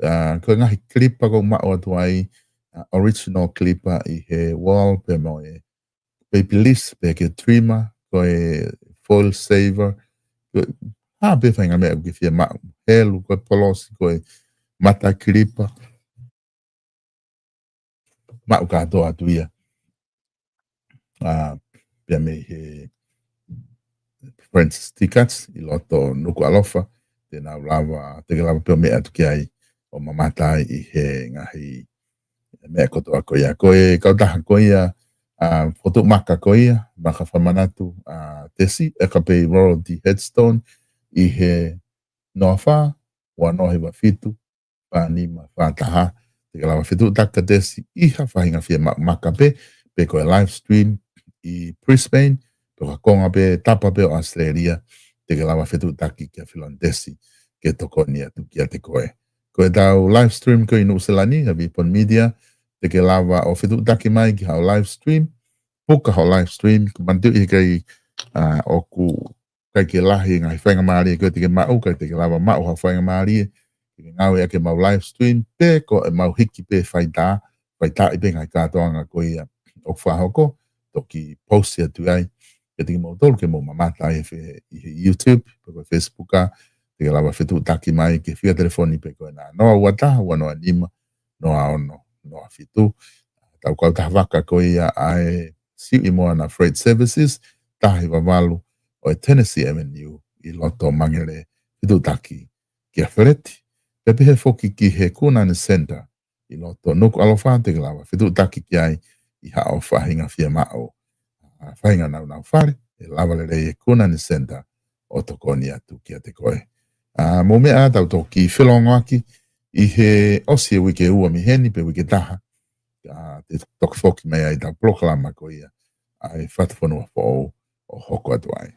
ʻa, ko e ngaahi kilipa ʻoku maʻu atu ai, ʻa, original kilipa ʻi he wall pea mo e Babyliss pea ki he trimmer, ko e foil shaver, ko e hā pē faʻahinga meʻa ʻoku ke fiemaʻu, helu, ko e polosi, ko e mata kilipa, maʻu kātoa atu ia. ʻA, pea mei he Francis Tickets ʻi loto Nukuʻalofa, te nau lava, te ke lava pē ʻo meʻa atu ki ai ʻo mamata ai ʻi he ngaahi meʻa kotoa ko ia. Ko e kautaha ko ia, ʻa, Fotu Maka ko ia, Maka Fakamanatu, ʻa, Tesi, ʻEkapei Royalty Headstone, ʻi he noa fā, ua noa hiva fitu, fā nima fā taha, te ke lava fetuʻutaki kia Tesi ʻi ha faʻahinga fiemaʻu maka pē, pe ko e live stream ʻi Brisbane, pe ko ha konga pē, tapa pē ʻo Australia, te ke lava fetuʻutaki kia Filon Tesi, ke tokoni atu kiate koe. Ko e tau live stream ko ē ʻi Nuʻusila ni, ʻa Vipon Media, te ke lava ʻo fetuʻutaki mai ki haʻo live stream, puka haʻo live stream, ko manatu ʻi he kai, ʻa, ʻoku ʻikai ke lahi ngaahi faingamālie ko ē te ke maʻu, ʻikai te ke lava maʻu ha faingamālie, te ke ngāueʻaki ʻemau live stream, pe ko ʻemau hiki pē faitā, faitaaʻi pē ngaahi kātoanga ko ia ʻoku fakahoko, toki post atu ai, kiate kimoutolu ke mou mamata ai he, ʻi he YouTube, pe ko e Facebook ʻa, te ke lava fetuʻutaki mai ki he fika telefoni pē ko ena noa ua taha, ua noa nima, noa ono, noa fitu. Tau kautaha vaka ko ia ʻa e Siuʻi Moana Freight Services, taha hiva valu ʻo e Tennessee Avenue ʻi loto Mangere, fetuʻutaki kia Feleti. Pea pehē foki ki he Kunani Center ʻi loto Nukuʻalofa, te ke lava fetuʻutaki ki ai ʻi haʻo faʻahinga fiemaʻu, ʻa, faʻahinga nāunau fale, ʻe lava lelei e Kunani Center ʻo tokoni atu kiate koe. ʻA, mou meʻa ā, tau toki felōngoaki ʻi he ʻosi e uike ʻe ua mei heni pe uike ʻe taha, ʻa, te toki foki mai ai tau polokalama ko ia ʻa e Fatufonua Foʻou ʻo hoko atu ai.